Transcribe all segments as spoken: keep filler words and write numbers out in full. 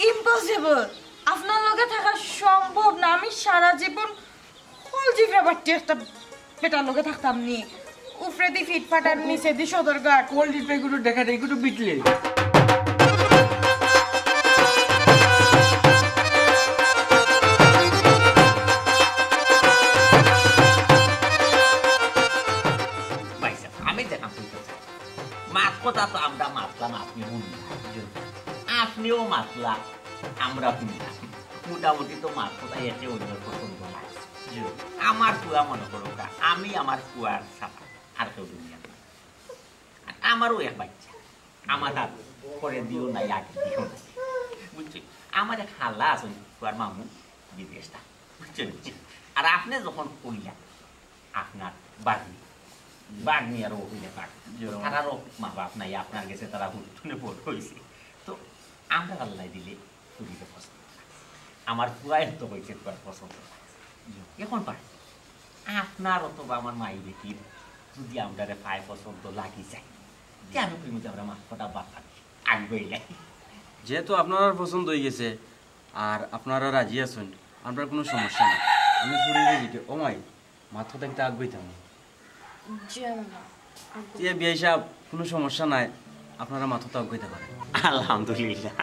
ইম্পসিবল। আপনার লগে থাকা সম্ভব না। আমি সারা জীবন কল জিভরা বাট্টি একটা বেটার লগে থাকতাম নি। উপরেদি ফিটফাট আর নিচেদি সদরঘাট। কল জিভরা এগুলো দেখা যায়, এগুলো বিটলে। ভাইসাব, আমি যেখান কইতাম চাই, মাত কথা তো আমরা মাতলাম, আপনি হুনলা, আপনিও মাতলা, আমরা হুনলাম। মোটামুটি তো মাত কথা একে অন্যর পছন্দ লাগছে। জি। আমার ফুয়া মনে করো কা, আমি আমার ফুয়ার ছাড়া আর কেউ দুনিয়াত নাই। আর আমারও এক বাচ্চা, আমার হাত পরে দিও নাই, আগে দিও নাই, বুঝছো? আমার এক খালা আছইন, ফুয়ার মামু বিদেশ থাকে, বুঝছো নি? আর আপনি যখন কইলা আপনার বাগনি, বাগনি আর অইলে বাগনি, জি। তারারও মা বাপ নাই, আপনার গেছে তারা হুরুতুনে বড় অইছে। তো আমরা আল্লায় দিলে ফুরিরে পছন্দ লাগছে। আমার ফুয়ায় তো কইছে ফুয়ার পছন্দ লাগছে। জি। এখন ভাই, আপনার অথবা আমার মাই বেটির যদি আমরারে পায় পছন্দ লাগি যায়, তে আমি কইমু যে আমরা মাত কথা বাদ দিলাই, আগুয়াইলাই। যেহেতু আপনারার পছন্দ অই গেছে আর আপনারা রাজি আছইন, আমরার কুনু সমস্যা নাই। আমি ফুরিরে জিকে, ও মাই, মাত কথা কিতা আগুয়াইতাম নি? জি মামা, আগুয়াই। তে বিয়াই সাব, কুনু সমস্যা নাই, আপনারা মাত কথা আগুয়াইতা পারেন। আলহামদুলিল্লাহ,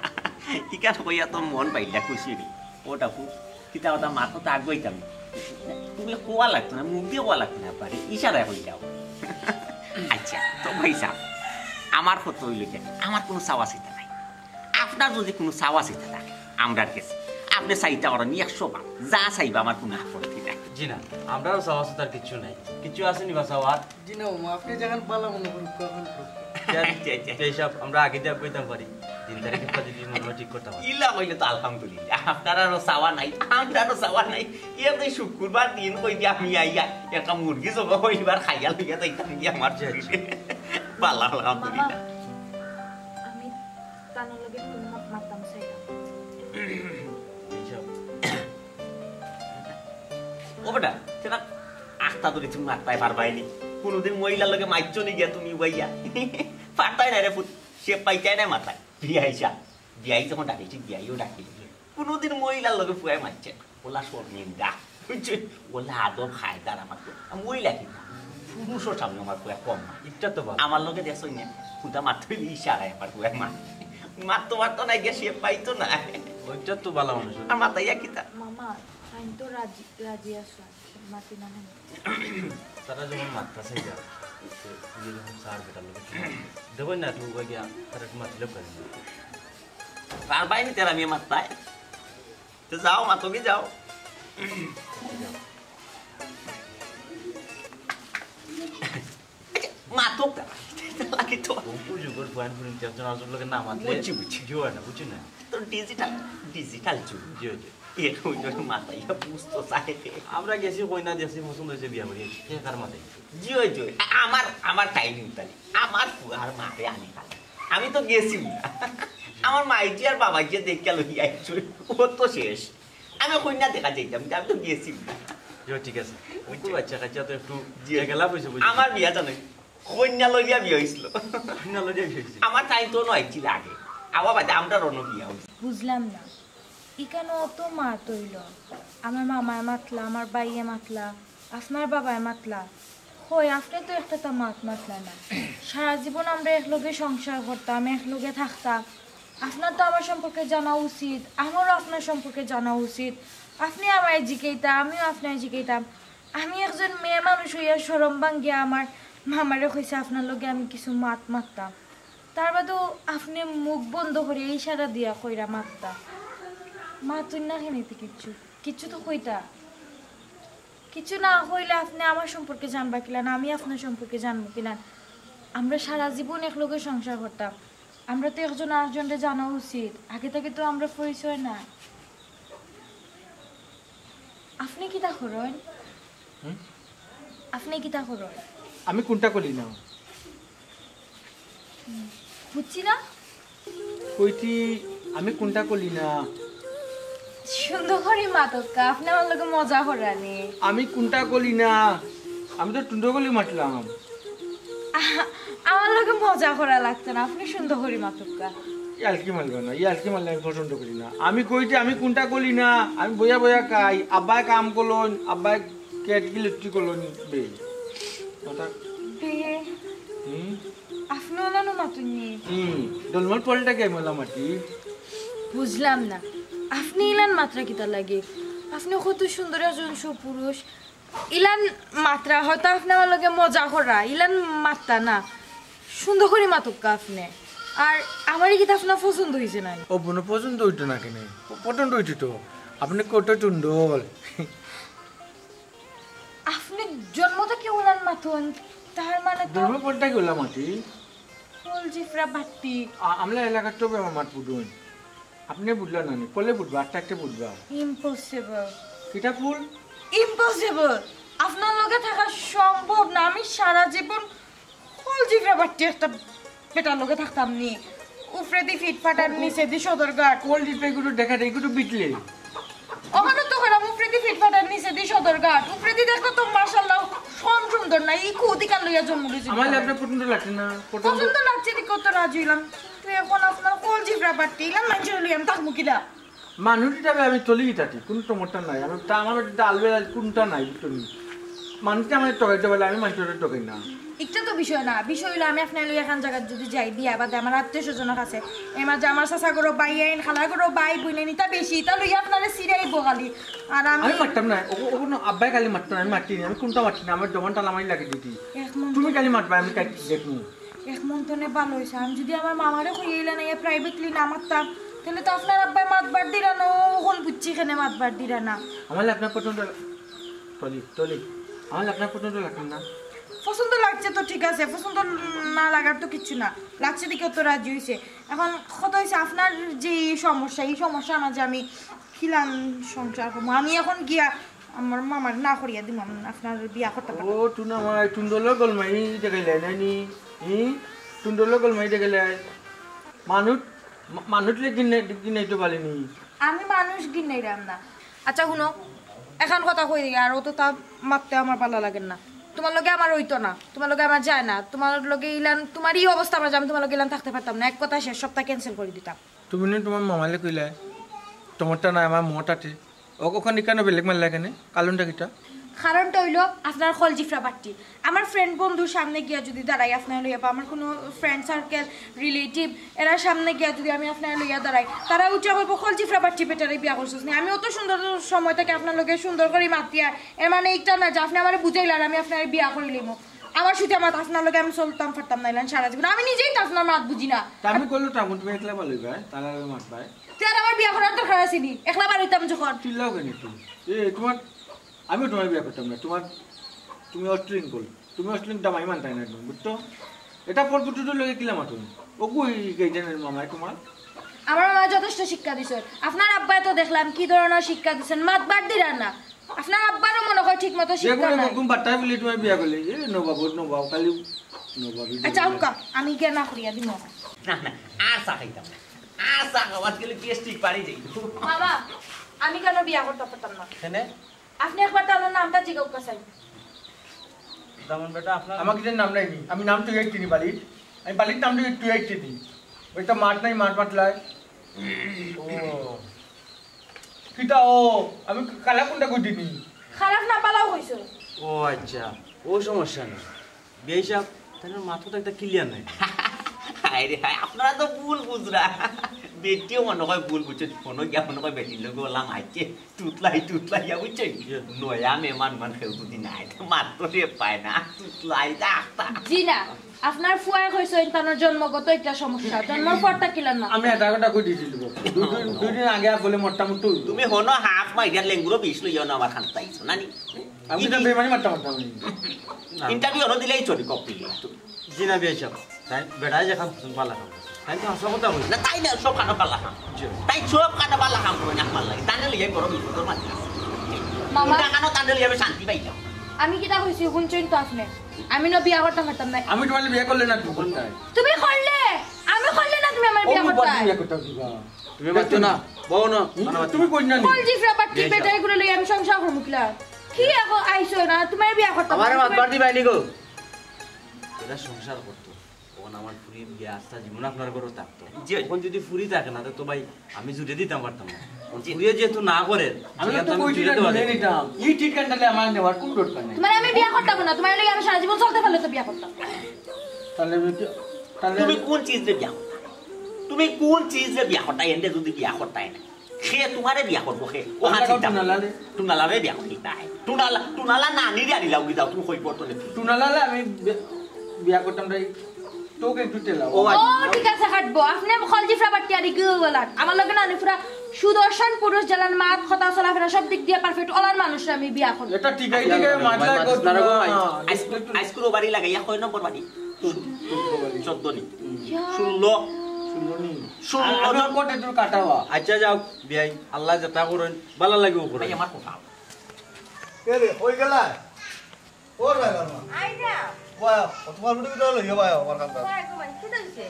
ইখান কইয়া তো মন বাইলা খুশি অইল। ও ডাকু, কিতা কথা মাত কথা আগুয়াইতাম নি? তুমি কওয়া লাগতো না, মুখ দিয়া কওয়া লাগতো না, পারে ইশারায় কইলাও। আচ্ছা, তো ভাইসাব, আমার কথা অইল যে, আমার কুনু চাওয়া চিন্তা নাই। আপনার যদি কুনু চাওয়া চিন্তা থাকে আমরার গেছে, আপনি চাইতা পারইন একশো বার, যা চাইবা আমার কুনু আপত্তি নাই। জি না, আমরারও চাওয়া চিন্তার কিচ্ছু নাই। কিচ্ছু আছে নি বা চাওয়ার? জি না মামা, আপনে যেখান ভালা মনে করইন, তখন করইন। আচ্ছা, আচ্ছা। এই সব আমরা আগে দিয়া কইতাম পারি, দিন তারিখ একটা যদি মনে হয় ঠিক করতাম পারি। ইলা কইলে তো আলহামদুলিল্লাহ, আপনারারও চাওয়া নাই, আমরারও চাওয়া নাই। এমনে শুক্রবার দিন কই দিয়া আমি আইয়া একটা মুরগি জবাই করিবার খাইয়া লইয়া যাইতাম গিয়া আমার জি, জি। ভালা, আলহামদুলিল্লাহ। মামা, আমি তানর লগে একটু মা-, মাততাম চাইলাম। এই সব। ও বেটা, সেটা আখতা ধরি তুমি মাততায় পারবায় নি। কুনুদিন মহিলার লগে মাতছো নি গিয়া তুমি উবাইয়া? পারতায় না রে পুত, সে পাইতায় না মাততায়। বিয়াই সাব, বিয়াই যখন ডাকে, ঠিক বিয়াইও ডাকে। কুনুদিন মহিলার লগে ফুয়ায় মাতছে না। ওলা শরমিন্দা, বুঝছো? ওলা আদব কায়দার আমার ফুয়া। আর মহিলা কিতা? পুরুষর সামনে আমার ফুয়া কম না। ইটা তো ভালা। আমার লগে দেখছো না? হুদা মাততো অইলে ইশারায় আমার ফুয়া মাতে। মাততো পারতো না, গিয়া সে পাইতো না। ওইটা তো ভালা মানুষ। আর মাতাইয়া কিতা? মামা, আমি তো রাজি, রাজি আছি। মাতি না হয়। তারা যখন মাততা চাই যা, তো ইয়ে যখন স্যার বেটার লগে একটু মাতলে। দেখো না, তুমি কই গিয়া, তারা একটু মাতিলে পারে না। পারবায় নি তেরা মিয়া মাততায়? তো যাও, মাতো কি যাও। মাতো কা? লাগে তো। অপু যুগর ফুয়াইন ফুরিন একজন আরেকজনর লগে না মাতলে বুঝছি, বুঝছি। জুয়া না, বুঝছি না? তো ডিজিটাল, ডিজিটাল যুগ। জি, জি। এর ওই জন্য মাতাইয়া বুঝতো চায় রে। আমরা গেছি, কইনা দেখছি, পছন্দ অইছে, বিয়া করি। কে কার মাথায়? জি, ওই, জি, ওই। আ-, আমার, আমার কাহিনী উতালি। আমার ফুয়ার মারে আনি খালি। আমি তো গেছি না। আমার মাইজি আর বাবাজি দেখিয়া লইয়া আইছে। ও তো শেষ। আমি কইনা দেখা যাইতাম, আমি তো গেছি না। জি, ঠিক আছে। ওই তো বাচ্চা কাচ্চা তো একটু জি। গেলা হইছে, বুঝলি? আমার বিয়া জানো, কইনা লইয়া বিয়া হইছিল। কইনা লইয়া বিয়া হইছিল। আমার টাইম তো নয় ছিল আগে। আবার বাদে আমরা রনো বিয়া হইছিল। বুঝলাম না। ইখানো অত মাত অইলো, আমার মামায় মাতলা, আমার ভাইয়ে মাতলা, আপনার বাবায় মাতলা। কই, আপনে তো একটা তা মাত মাতলা না। সারা জীবন আমরা একলগে সংসার করতাম, একলগে থাকতাম। আপনার তো আমার সম্পর্কে জানা উচিত, আমারও আপনার সম্পর্কে জানা উচিত। আপনে আমায় জিকাইতা, আমিও আপনায় জিকাইতাম। আমি একজন মেয়ে মানুষ অইয়া শরম ভাঙ্গিয়া আমার মামারে কইছি আপনার লগে আমি কিছু মাত মাততাম। তার বাদেও আপনে মুখ বন্ধ করিয়া ইশারা দিয়া কইরা মাততা। মাতইন না কেনে তে কিচ্ছু? কিচ্ছু তো কইতা। কিচ্ছু না কইলে আপনে আমার সম্পর্কে জানবা কিলা না, আমি আপনার সম্পর্কে জানবো কিলা? আমরা সারা জীবন একলগে সংসার করতাম। আমরা তো একজন আরেকজনরে জানা উচিত। আগে থাকি তো আমরা পরিচয় না। আপনে কিতা করইন? হুম? আপনে কিতা করইন? আমি কুন্তা করি না। বুঝছি না। কইছি, আমি কুন্তা করি না। সুন্দর করি মাতউক্কা, আপনে আমার লগে মজা কররা নি। আমি কুন্তা করি না, আমি তো টুন্ডা করি মাতলাম। আহা, আমার লগে মজা করা লাগতো না, আপনে সুন্দর করি মাতউক্কা। ইয়ালকি মারবা না, ইয়ালকি মারলে আমি পছন্দ করি না। আমি কইতে আমি কুনটা করি না, আমি বইয়া বইয়া খাই, আব্বায় কাম করলইন, আব্বায় খেত গিলতি করলইন, বে। কথা বে, হুম? আপনে অলানও মাতইন নি? হুম, জন্মর পরেটা কে মলা মাটি? বুঝলাম না, আপনে ইলান মাতরা কিতা লাগি? আপনে কত সুন্দর একজন সুপুরুষ, ইলান মাতরা, হয়তো আপনে আমার লগে মজা কররা, ইলান মাততা না, সুন্দর করি মাতউক্কা আপনে। আর আমারে কিতা আপনার পছন্দ অইছে না? ও বুনো, পছন্দ অইতো না কেনে? প-, পছন্দ অইতো তো। আপনে কত সুন্দর। আপনে জন্ম থাকি অলান মাতইন, তার মানে তো জন্মর পরেটা কে মলা মাটি? কলজিফরা বাট্টি। আ-, আমলা এলাকাত তো আমার মাত বুঝইন। আপনে বুঝলা না নি? কলে বুঝবা, আস্তে আস্তে বুঝবা। Impossible। কিতা ফুল? Impossible। আপনার লগে থাকা সম্ভব না। আমি সারা জীবন কলজিফরা বাট্টি একটা বেটার লগে থাকতাম নি। উপরেদি ফিটফাট আর নিচেদি সদরঘাট। কলজিফরা এগুলো দেখা যায়, এগুলো বিটলে। ওখানে তো কইলাম, উপরেদি ফিটফাট আর নিচেদি সদরঘাট। উপরেদি দেখো তো মাশাআল্লাহ কম সুন্দর না, ই কুদিকার লইয়া জন্ম লইছি। আমার আপনার পছন্দ লাগছে না, পছন্দ পছন্দ লাগছে নি, কত রাজি হইলাম। কিন্তু এখন আপনার কলজিফরা বাট্টি, ইলান মানষরে লইয়া আমি থাকমু কিলা? মানুষ হিসাবে আমি চলি তাতে, কোনো সমস্যা নাই। আমি তা আমার ডাল বেলা কোনটা নাই, বুঝছো নি? মানুষকে আমার টকাইতে পারলে আমি মানুষের টকাই না। একটা তো বিষয় না, বিষয় হইলো আমি আপনার লইয়া এখান জায়গাত যদি যাই বিয়া বাদে আমার আত্মীয় স্বজনের কাছে, এর মাঝে আমার চাচা করো ভাই আইন, খালা করো ভাই বইনে নিতা বেশি, তা লইয়া আপনারে সিরাই বগালি। আর আমি আমি মারতাম না, ও- ওখানে আব্বাই খালি মারতাম না, আমি মারতি না, আমি কোনটা মারতি না, আমার জবানটা লামাই লাগে দিতি। এক মন তুমি খালি মারবা, আমি কাটি দেখবো। এক মন তনে ভালো হইছে। আমি যদি আমার মামারে কইয়া ইলা নাইয়া privately না মারতাম, তাহলে তো আপনার আব্বায় মাতবার দিরা না, ও এখন বুঝছি কেনে মাতবার দিরা না। আমার আপনার পছন্দ, টলি, টলি, আমার আপনার পছন্দ লাগবে না। পছন্দ লাগছে তো ঠিক আছে, পছন্দ না লাগার তো কিচ্ছু না, লাগছে দেখে তো রাজি হইছে। এখন কথা হইছে আপনার যে এই সমস্যা, এই সমস্যার মাঝে আমি কিলান সংসার করবো। আমি এখন গিয়া আমার মামার না করিয়া দিমু, আমি আপনার বিয়া করতে পারবো। ও টুনা মাই, টুন্ডলো গলমাই দেখাইলে নানি? ই টুন্ডলো গলমাই দেখাইলে? মানুষ, মা- মানুষ লে কিনে কিনে তো পালিনি। আমি মানুষ গিন্নাইরাম না। আচ্ছা হুনো, এখন কথা কই দিই, আর অত তা মাততে আমার ভালো লাগে না। তোমার লগে আমার হইতো না, তোমার লগে আমার যায় না, তোমার লগে ইলান, তোমার এই অবস্থা আমার যে আমি তোমার লগে ইলান থাকতে পারতাম না। এক কথা শেষ, সবটা ক্যান্সেল করে দিতাম। তুমি নি তোমার মামালে কইলায়, তোমারটা না আমার মোটাতে। ও-, ওখানে কেন বেলেগ মারলা কেনে? কারণটা কিতা? কারণটা হইলো আপনার কলজিফরা বাট্টি। আমার ফ্রেন্ড বন্ধুর সামনে গিয়া যদি দাঁড়াই আপনার লইয়া, বা আমার কোনো ফ্রেন্ড সার্কেল, রিলেটিভ, এরা সামনে গিয়া যদি আমি আপনার লইয়া দাঁড়াই, তারা উঠে বলবো, "কলজিফরা বাট্টি বেটারে বিয়া করছস নি?" আমি অত সুন্দর সময় থেকে আপনার লগে সুন্দর করে মাতিয়ার, এর মানে এইটা না যে আপনি আমারে বুঝাইলেন আমি আপনার বিয়া করি লিমু। আমার সুতে মাত আপনার লগে আমি চলতাম পারতাম না, ইলান সারা জীবন। আমি নিজেই তো আপনার মাত বুঝি না। তা আমি করলে তো এখন তুমি একলা ভালো ভাই, তাহলে আমি মাত ভাই। তুই আর আমার বিয়া করার দরকার আছে নি? একলা বাড়িতাম যখন। চিল্লাও কেন একটু? এ, তোমার, আমিও তোমার বিয়া করতাম না। তোমার, তুমি অস্ট্রেলিয়ান কল, তুমি অস্ট্রেলিয়ান দামাই মানতাই না একদম, বুঝছো? এটা পর পুটুটুর লগে কিলা মাতো? ওগু এই গাইডেনের মামায় তোমার? আমার মামায় যথেষ্ট শিক্ষা দিছেন। আপনার আব্বায় তো দেখলাম কি ধরনের শিক্ষা দিছেন, মাতবার দিরা না। আপনার আব্বারও মনে হয় ঠিক মতো শিক্ষা যেগুলো নাই। এরকম বাট্টায় বলি তোমার বিয়া করলে, এ নবাব, নবাব, খালি নবাবই আচ্ছা, বলে। আউক্কা, আমি গিয়া না করিয়া দিমু। না, না, আর চা খাইতাম না। আর চা খাওয়াত গেলে গ্যাস্ট্রিক বাড়ি যাইতো। বাবা, আমি কেন বিয়া করতে পারতাম না? কেনে? আপনি একবার তার নামটা জিজ্ঞাসা চাই। দামান বেটা, আপনার আমাকে যে নাম নাই নি, আমি নাম তুই একটি নি বালির, আমি বালির নাম তুই তুই একটি নি। ওইটা মাঠ নাই, মাঠ মাতলায়। ও। কিতা ও? আমি কালা কোনটা কই দিনি? খারাপ না পালাও কইছো। ও আচ্ছা, ও সমস্যা না। বিয়াই সাহেব, তাহলে মাথা তো একটা ক্লিয়ার নাই। হায় রে হায়, আপনারা তো ভুল বুঝরা। বেটিও মনে হয় ভুল বুঝছে, ফোনও গিয়া মনে হয় বেটির লগে ওলা মাইছে। তুতলাই, তুতলাই, ইয়া বুঝছেন? নয়া মেহমান মান কেউ যদি নাই, তো মাত্র রে পায় না। তুতলাই, ডাক্তার। জি না, আপনার ফুয়ায় কইছইন তানোর জন্মগত একটা সমস্যা, জন্মর পর তা কিলার না। আমি এটা কথা কই দিছি দিব। দুই দিন, দুই দিন আগে আর বলে মোটামুটি তুমি হনো হাফ মাইজার লেঙ্গুরো বিষ লইয়া না আমার খান চাইছো, না নি? আমি তো বেমানি মারতাম মারতাম। ইন্টারভিউ হনো দিলেই চলি, কপি। জি না, বিয়াই সাহেব। তাই বেটায় যে কাম করছেন, ভালা কাম করছেন। তাই তো হাছা কথা কইছি। না, তাই না, সব খানো ভালা কাম। জি। তাই সব খানো ভালা কাম করে না, আমার লাগে। তানে লইয়া বড় বিপদর মাঝে আছে। মামা। উল্টা খানো তানে লইয়া আমি শান্তি পাইলাম। আমি কিতা কইছি, হুনছইন তো আপনে। আমি না বিয়া করতাম পারতাম না। আমি তোমার বিয়া করলে না, তুমি করতায়। তুমি করলে, আমি করলে না, তুমি আমার বিয়া করতায়। বিয়া করতাম দিবা। তুমি মাতো না, বও না। হুম, তুমি কই না নি? কলজিফরা বাট্টি বেটা, এগুলো লইয়া আমি সংসার করমু কিলা? কি এখন আইছো না, তোমার বিয়া করতাম আমারে না। মাতবার দিবায় নি গো। এরা সংসার করতো। অখন আমার ফুরি বিয়া আস্তা জীবন আপনার ঘরো থাকতো। জি। অখন যুদি ফুরি থাকে না, তো ভাই আমি জুড়ে দিতাম পারতাম না। অখন জি। ফুরিয়ে যেহেতু না করে, আমি তো সেখানে আমি কইছি জুড়ে না, দেওয়া জুড়ে যায়। নিতাম। ই ঠিক কান্ডালে আমার নেওয়ার কোন দরকার নাই। তোমার আমি বিয়া করতাম না, তোমার লগে আমি সারা জীবন চলতে পারলে তো বিয়া করতাম। তাহলে আমি কি, তাহলে তুমি কোন চিজরে বিয়া করতা? তুমি কোন চিজরে বিয়া করতা? এনরে যুদি বিয়া করতায় না, সে তোমারে বিয়া করবো, সে ও হাত চিন্তা টুনালারে। টুনালারে বিয়া করিতায়। টুনালা, টুনালা নানিরে আনিলাও কি যাও, তুমি কইবো তো নে। টুনালারে আমি বি-, বিয়া করতাম রে। তো কিন্তু টেলা। ও, ও, ঠিক আছে, কাটবো। আপনি কলজিফরা বাট্টি আর ইগু ওলান। আমার লগে না, আমি পুরা সুদর্শন পুরুষ, জালান মাত, কথা চলাফেরা সব দিক দিয়া পারফেক্ট। ওলার মানুষরে আমি বিয়া করবো। এটা ঠিক আছে, ঠিক আছে, মাতলা করতো না। আইস-, আইসকুল বাড়ি লাগাইয়া কয় নম্বর বাড়ি? চোদ্দ নি। ইয়া। ষোলো। ষোলো নি। ষোলো আর আমি জন। কোটে তোর কাটাওয়া। আচ্ছা যাও, বিয়াই, আল্লাহ যেটা করইন, ভালা লাগেও করইন। ভাই, আমার কথা। এ রে, কই গেলা? ও রাইলা মা। আই না। বাহ, তোমার ফুড়ি কোথায় লইও ভাই, আমার কাছে। ভাই, তোমার কি হইছে?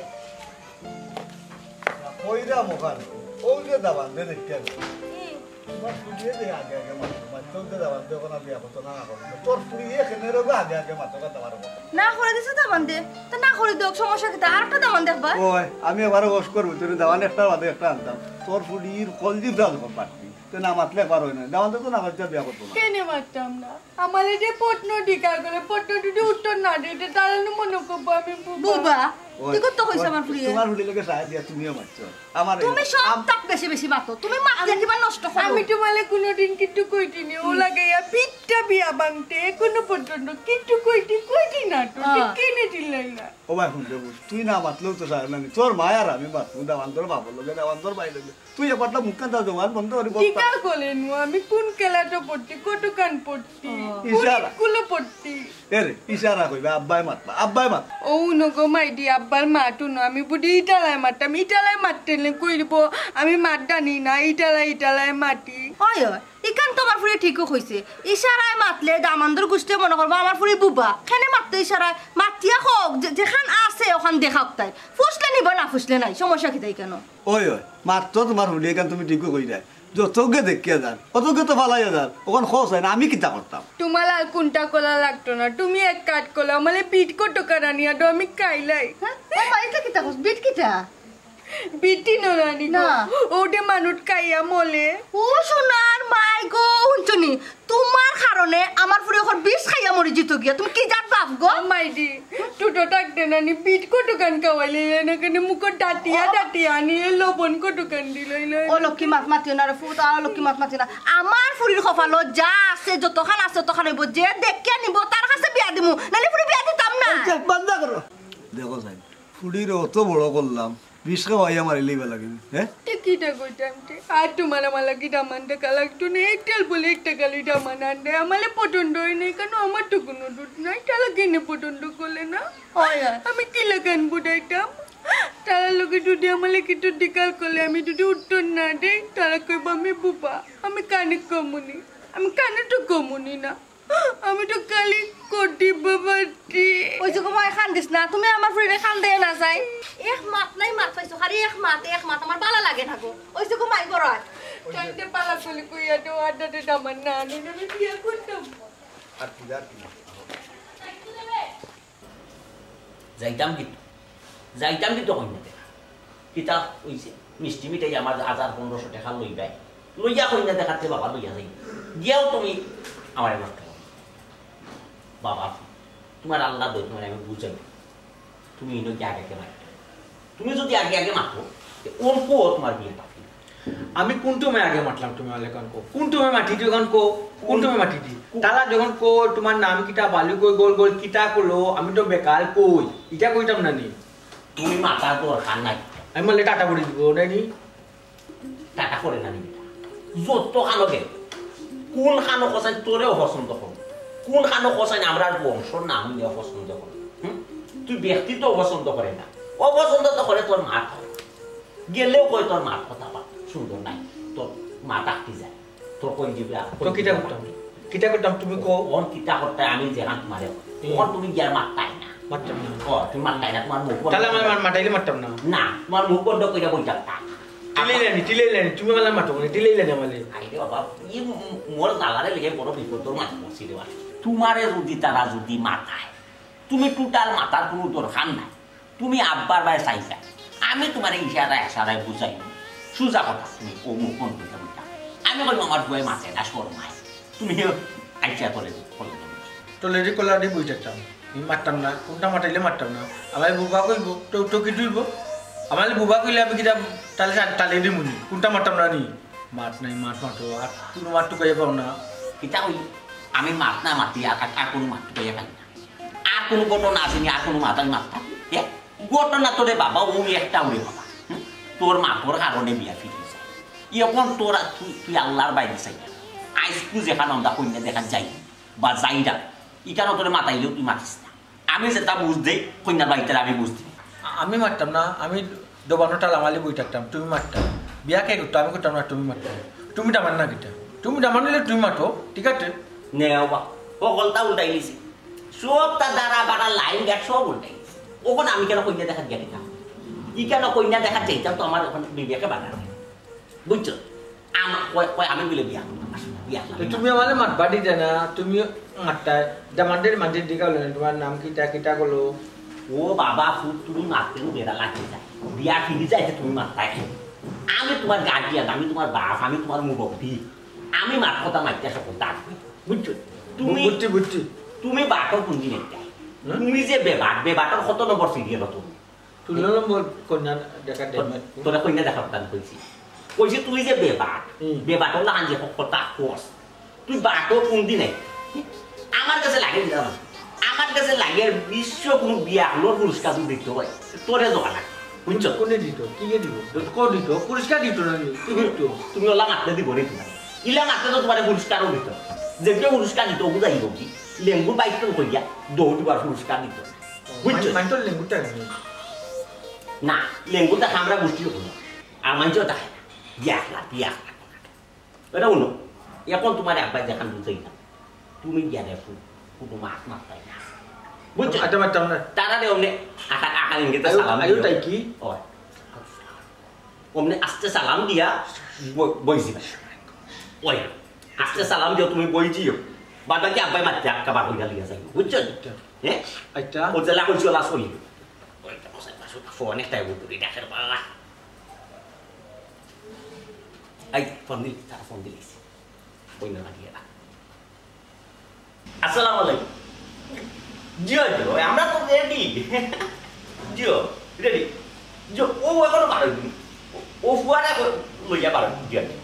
কই রে মোখান? ও যে দাবান দে দেখতে আমি। কি? তোমার ফুড়িয়ে দে আগে আগে মারতো, মারতো দে দাবান দে, ওখানে বিয়া করতো না, না করতো। তোর ফুড়িয়ে এখানে রোগা আগে আগে মারতো, কথা মারো। না করে দিছে দাবান দে। তা না করে দেখ, সমস্যা কিতা? আরেকটা দাবান দেখবা? ওই, আমি এবারে ওশ করবো, তুই দাবান একটার বাদে একটা আনতাম। তোর ফুড়ির কলজির দাল কম পারতি। তুই না মাতলে পারো না। দাবান দে তো না মাতলে বিয়া করতো না। কেনে মারতাম না? আমার এটা পটনো টিকা করে, পটনো টুটি উত্তর না দিতে, তাহলে মনে করবো আমি বুবা। বুবা? ওই, তুই কত কইছ ওই, আমার ফুড়িয়ে? তোমার ফুড়ির লগে সাহায্য দিয়া তুমিও মারছো। আমার তুমি এই সব আম- তাক বেশি বেশি মাতো। তুমি মাতলে কিবা নষ্ট করো। আমি তোমারে কোনোদিন কিচ্ছু কইতিনি। ও লাগাইয়া পিঠটা বিয়া ভাঙতে এখনো পর্যন্ত কিচ্ছু কইতি, কইতি না তো। হ্যাঁ। ঠিক কেনে দিলাই না? ও ভাই, হুন রে, বুঝ, তুই না মাতলেও তো সারা নানি। তোর মায় আর আমি মাতমু, দাবান তোর বাপর লগে, দাবান তোর ভাইর লগে। তুই একবারটা মুখখান তার জবান বন্ধ করি বল। টিকা করলে নু, আমি কোন কেলাটো পড়তি, কতখান পড়তি, ও। কোন ইশারা। স্কুলে পড়তি? এ রে, ইশারা কইবা, আব্বায় মাতবা, আব্বায় মাত। ও নগো মাইদি, আব্বার মাত হুনো, আমি বুঝি ইটালায় মাততাম, ইটালায় মাততে নে কইব, আমি মাত জানি না, ইটালায়, ইটালায় মাতি। হয়, হয়, ইখান তো আমার ফুড়ি ঠিকও কইছে। ইশারায় মাতলে দামান্দর গুষ্টিয়ে মনে করবো আমার ফুড়ি বুবা। কেনে মাততে ইশারায়? মাতিয়া হোক, যে-, যেখান আছে ওখান দেখাউক তাই। ফুসলে নিব না, ফুসলে নাই, সমস্যা কিতা ইখানো? ওই, ওই, মাত্র তোমার ফুড়ি ইখান তুমি ঠিকও কইরায়। যতগে দেখিয়া যার, অতগে তো ফালাইয়া যার। ওখান খোঁজ হয় না, আমি কিতা করতাম? তোমার আর কোনটা করা লাগতো না, তুমি এক কাজ করো, আমারে বিট কতখান আনিয়া দাও, আমি খাইলাই। হ্যাঁ? ও মা, ইটা কিতা কস? বিট কিতা? বিটি নরানি গো। না। ওটা মানুষ খাইয়া মলে। ও সোনার মাই গো, হুনছনি? তোমার কারণে আমার ফুড়ি অখন বিষ খাইয়া মরি যিতো গিয়া। তুমি কি জাত বাপ গো? ও মাইদি, টুটো থাকতে নানি বিট কতখান খাওয়াইলে, এনে কেনে মুখো ডাটিয়া ও। ডাটিয়া আনি, এ লবণ কতখান দিল, ইলো, ও ইলো। লক্ষ্মী মাত মাতিও না রে ফুত, আর লক্ষ্মী মাত মাতিও না। আমার ফুড়ির কপালো যা আছে, যতখান আছে, ততখান অইব। যে দেখিয়া নিব, তার কাছে বিয়া দিমু, নাইলে ফুড়ি বিয়া দিতাম না। এই যে, বন্ধ করো। দেখো সাইন, ফুড়ির অত বড় করলাম, বিষ খাওয়াইয়া মারিলেই বা লাগে, হ্যাঁ? তে কিতা কইতাম তে? আর তোমার আমার লাগি দামান দেখা লাগতো না, একটাল বলে একটা খালি দামান আনতে। আমারে পছন্দ হয় না, কেনে আমার তো কোনো দুধ নাই, তারা কেনে পছন্দ করলে না? হয়, হয়। আমি কি লাগান বুঝাইতাম? তারা লোকে যদি আমারে কিছু দিকাল করলে, আমি যদি উত্তর না দেই, তারা কইব আমি বুবা, আমি কানে কমুনি, আমি কানে তো কমুনি না। আমি তো খালি কটি বাবাটি। ওই যে গো মাই, কান্দিস না, তুমি আমার ফুড়িরে কান্দাইও না যাই। এক মাত নাই, মাত পাইছো, খালি এক মাত, এক মাত, আমার বালা লাগে না গো। ওই যে গো মাই, ঘরো আয়। কান্দে পালা কলি কইয়া দেও, আড্ডাতে দামান না আনি, আমি বিয়া করতাম। আর কি, আর কি? যাইতাম কিন্তু, যাইতাম কিন্তু কইনা দেখা। কিতা অইছে? মিষ্টি মিঠাই আমার হাজার পনেরোশো টেকা লইবায়, লইয়া কইনা দেখাতে বাবা লইয়া যাই। গিয়াও তুমি আমারে মারতে পারো। বাবা, তোমার আল্লাহ দই, তোমার আমি বুঝাই। তুমি ইনো কি আগে আগে মারতে? তুমি যদি আগে আগে মারো, তে অল্প তোমার বিয়ে পাবি। আমি কোন সময় আগে মাতলাম তুমি আমারে অখন কও? কোন সময় মাতি দিও অখন কও? কোন সময় মাতি দি? তারা যখন কও, "তোমার নাম কিতা?" বালু কই, "গোল গোল।" কিতা করলো? আমি তো বেকার কই। ইটা কইতাম না নি? তুমি মাতার দরকার নাই। আমি মারলে টাটা পড়ি দিব, নাই নি? টাটা পড়ে না নি? যত কানো গেল, কোন কানো কষাই তোরেও পছন্দ করো, কোন কানো কষাই আমরা বংশর নাম নিয়ে পছন্দ করো। হুম? তুই ব্যক্তিত্ব পছন্দ করে না, অপছন্দ তো করে তোর মা। গেলেও কয় তোর মার কথা বা সুন্দর নাই, তোর মা ডাকতে যায়, তোর কই দিবে আর তো কিতা করতাম? কিতা করতাম তুমি কও? অখন কিতা করতায় আমি যেখান তোমারে, হুম। অখন তুমি গিয়া মারতায় না। মারতাম না। ও, তুমি মারতায় না, তোমার মুখ বন্ধ তাহলে আমার করে। মার-, মাতাইলে মারতাম না। না, তোমার মুখ বন্ধ করে বই থাকতা। টিলাইলানি, টিলাইলানি, তুমি আমার মাতো না, টিলাইলানি আমারে। আরে বাবা, ই ম-, মোর জাগারে লেগে বড় বিপদর মাঝে পড়ছি রে বাবা। তোমারে যদি তারা যদি মাতায়, তুমি টোটাল মাতার কোনো দরকার নাই। তুমি আব্বার বায় চাইবা, আমি তুমারে ইশারায় আশারায় বুঝাই। সুজা কথা, তুমি অউ মুখ বন্ধ করিয়া বইতা। আমি কইমু আমার ফুয়ায় মাতে না, শরমায়। তুমি আইসা করে দিও, করে দিও। তো লেডি কলার দি বই থাকতাম, আমি মাততাম না, কুনটা মাতাইলে মাততাম না। আমারে বুবা কইবো, তো, তো কিতা অইবো? আমারে বুবা কইলে আমি কিতা তালে, তালে দিমুনি, কুনটা মাততাম না নি? মাত নাই, মাত মাতো, আর কুনু মাত টুকাইয়া পাও না। কিতা কই? আমি মাত না মাতি, আর, আর কুনু মাত টুকাইয়া পাই না। আর কুনু ঘটনা আছে নি, আর কুনু মাত আমি মাততাম? এ? ঘটনা তো রে বাবা, অউ একটা ওরে বাবা। হুম? তোর মাতর কারণে বিয়া ফিরি যায়। অখন তোর আর তুই, তুই আল্লার বাইরে চাই না। আইজকু যেখান আমরা কইন্যা দেখাত যাই বা যাই না, ইখানো তোরে মাতাইলেও তুই মাতিস না। আমি যেটা বুঝ দেই, কইন্যার বাড়িতে আমি বুঝ দেই। আমি মাততাম না, আমি দোবানো টালামালি বই থাকতাম, তুমি মাততাম। বিয়া কে করতো? আমি করতাম না, তুমি মাততাম। তুমি দামান না কিতা? তুমি দামান নিলে তুমি মাতো, ঠিক আছে? নে বাবা, হকলতা উল্টাই নিছি। সবতা দারা বারা লাইন গার্ড সব উল্টাই নিছি। অখন আমি কেনে কইন্যা দেখাত গেলাম? ইখানো কইন্যা দেখাত যাইতাম তো আমার অখন বিবেকে বাধা নাই। বুঝছো? আমার কয়, কয় আমি বলে বিয়া করতাম না। বিয়া করতাম তো না। তুমি আমারে মাতবা দিতে না, তুমি মাততায়। দামান্দের মাঝে দিকে হলো না, তোমার নাম কিতা, কিতা করলো? ও বাবা, ফুত, তুমি মাততে নু বেড়া লাগি যায়। বিয়া ফিরি যাইতে তুমি মাততায়। আমি তোমার গার্ডিয়ান, আমি তোমার বাপ, আমি তোমার মুরব্বি। আমি মাত কথা মাততে সকল থাকবে। বুঝছো? তুমি, বুঝছি, বুঝছি। তুমি বাটো কোন দিন একটা? হুম? তুমি যে বেবাট, বেবাটর কত নম্বর সিরিয়াল তুমি? ষোলো নম্বর কইন্যা দেখাত যাইমু। তোরে কইন্যা দেখাত যাইমু কইছি। কইছি তুই যে বেবাট, হুম। বেবাটর লাখান যে কথা কস, তুই বাটো কোন দিনে? আমার কাছে লাগে না। আমার কাছে লাগে বিশ্ব কুনু বিয়া হলো পুরস্কার দিত অয়। তোরে দেওয়া লাগে। বুঝছো? কোনে দিত? কিয়ে দিব? কো দিত? পুরস্কার দিত না নি? কি দিত? তুমি ওলা মাতলে দিব রে তোমার। ইলা মাতলে তো তোমার পুরস্কারও দিত। যে কেউ পুরস্কার দিত, বুঝাই দিব কি? লেঙ্গুর বাইক তো কইয়া, দৌড় দিবার পুরস্কার দিত। বুঝছো? মাই-, মাইনষর লেঙ্গুরটা নি? না, লেঙ্গুরটা আমরা বুঝছি না। আর মাইনষর দেখা না। বিয়া না, বিয়া না। এটা হুনো, অখন তোমার আব্বায় যেখান বুঝাই না, তুমি গিয়া দেখো, কুনু মাত মাততায় না। বুঝছো? আচ্ছা, মাততাম না। তারা রে অমনে আকার, আকার ইঙ্গিতে আয়ো, সালাম আয়ো দিও। তাই কি? ওই। অমনে আস্তে সালাম দিয়া বই-, বই যিবা। ওই, আস্তে সালাম দিও, তুমি বই যিও। বাদ বাকি আব্বায় মাততে আক্কা বার কইরা লইয়া যাইবো। বুঝছো? আচ্ছা। হ্যাঁ? আচ্ছা। ও জেলা কইছো লাশ হইল। ওই তো, ফোন একটা বুতুরি ডাকের বাবা। এই, ফোন দিল, তারা ফোন দিলিছে। কই না লাগিয়ে না। আসসালামু আলাইকুম। জি, জি, ওই আমরা তো রেডি। জি, রেডি। জি, ও এখনো বারো দিন। ও, ও ফুয়ারা কো-, লইয়া বারো দিন। জি, জি।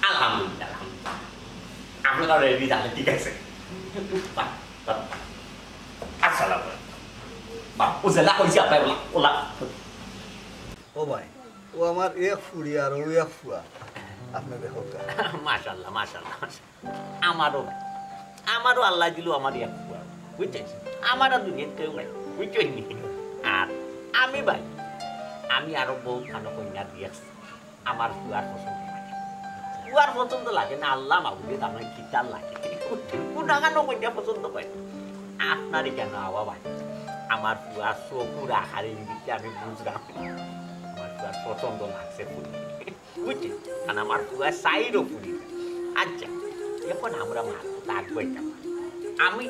আলহামদুলিল্লাহ, আলহামদুলিল্লাহ। আপনারা রেডি তাহলে, ঠিক আছে। বাহ, বাহ। আসসালামু আলাইকুম। বাহ, ও জেলা কইছে আপনার ওলা, ওলা। ও ভাই, ও আমার এক ফুড়ি আর ও এক ফুয়া। আপনি দেখো কা। মাশাআল্লাহ, মাশাআল্লাহ, মাশাআল্লাহ। আমারও ভাই, আমারও আল্লাহ দিল আমার এক ফুয়া, বুঝছেন? আমার আর দুনিয়াত কেউ নাই, বুঝছেন নি? আর আমি ভাই, আমি আরো বহুত ভালো কইন্যা দেখছি। আমার ফুয়ার পছন্দ লাগে। ফুয়ার পছন্দ লাগে না, আল্লাহ মাবুদে জানে কিতা লাগে। কোনাখানো কইন্যা পছন্দ করে। আপনারই কেন আওয়া ভাই? আমার ফুয়ার চকুর আকার ইঙ্গিতে আমি বুঝলাম। আমার ফুয়ার পছন্দ লাগছে ফুড়ি। বুঝছেন? কারণ আমার ফুয়া চাইরও ফুড়ি। আচ্ছা, এখন আমরা মাত লাগবো এটা। আমি,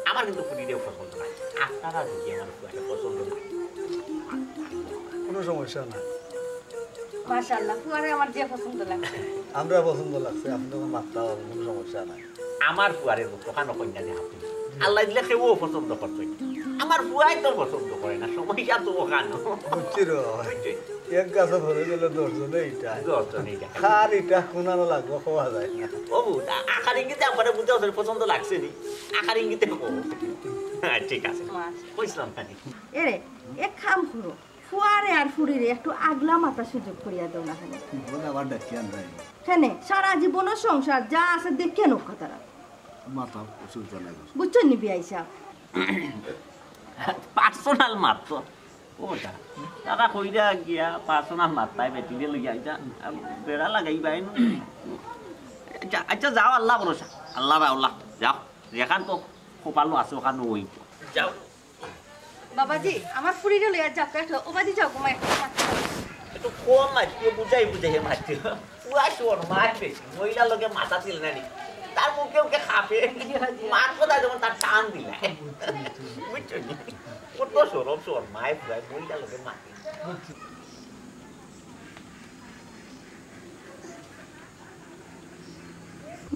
আমার কিন্তু ফুড়িরেও পছন্দ লাগে। আপনারা যদি আমার ফুয়ারে পছন্দ লাগে, কোনো সমস্যা না। মাশাআল্লাহ, ফুয়ারে আমার যে পছন্দ লাগছে। আমরা পছন্দ লাগছে, আপনি তখন মাততা পারবেন, কোনো সমস্যা নাই। আমার ফুয়ারে যতখানো কইন্যা দেখাত, আল্লাহ দিলে কেউ পছন্দ করতো না। আমার ফুয়ায় তো পছন্দ করে না, সমস্যা তো ওখানো। বুঝছি রে বাবা। বুঝছি। এক গাছে ধরে গেলে দশ জনে ইটা। দশ জনে ইটা। কার ইটা কোনানো লাগবো, কওয়া যায় না। ও বউ, আ-, আকার ইঙ্গিতে আমারে বুঝাও, পছন্দ লাগছে নি? আকার ইঙ্গিতে কও। হ্যাঁ, ঠিক আছে। মাছ। কইছিলাম খালি। এরে, এক কাম করো, ফুয়ারে আর ফুড়িরে একটু আগলা মাতার সুযোগ করিয়া দেও না কেনে? বলে আবার ডাকিয়া আনবে। কেনে? সারা জীবনর সংসার যা আছে দেখিয়া নৌকা তারা। মাথা অসুবিধা নাই। বুঝছো নি বিয়াই সাহেব? পার্সোনাল মাত তো। ওটা। তারা কইরা গিয়া পার্সোনাল মাত তাই বেটিরে লইয়া আইতা। বেড়া লাগাইবা এনো। আচ্ছা, আচ্ছা, যাও, আল্লাহ ভরসা। আল্লাহ বা আল্লাহ। যাও। যেখান তো কপালো আছে ওখানে ওই। যাও। বাবাজি, আমার ফুড়িরে লইয়া যাও, একটু ওবাদি যাও, ঘুমাই একটু মাত। একটু কম মাতিও, বুঝাই বুঝাই মাতিও। পুয়া শোন, মার বেশি। মহিলার লগে মাথা ছিল না নি। তার মুখে মুখে খাপে। মার কথা যেমন তার টান দিলা। বুঝছো নি? কত সরম শরমায় পুরাই, মহিলা লোকের মাঝে।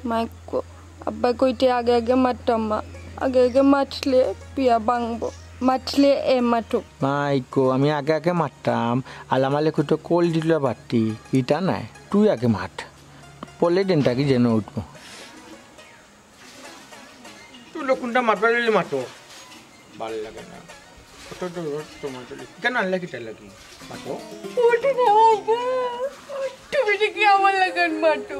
মাইকো, আব্বা কইতে আগে আগে মাততাম মা, আগে আগে মাতলে বিয়া ভাঙবো, মাতলে এ মাতুক। মাইকো, আমি আগে আগে মাততাম, আলামালে কুতো কল দিল বাতি, ইটা নাই, তুই আগে মাত, পলে দিন তাকি যেন উঠবো। তুই লোক কোনটা মাতবা দিলে মাতো, ভালা লাগে না। কত দূর তোমার দিলে। কেন আনলে কিতা লাগি? মাতো। উঠি না বাবা। তুমি দেখি আমার লাগান মাতো।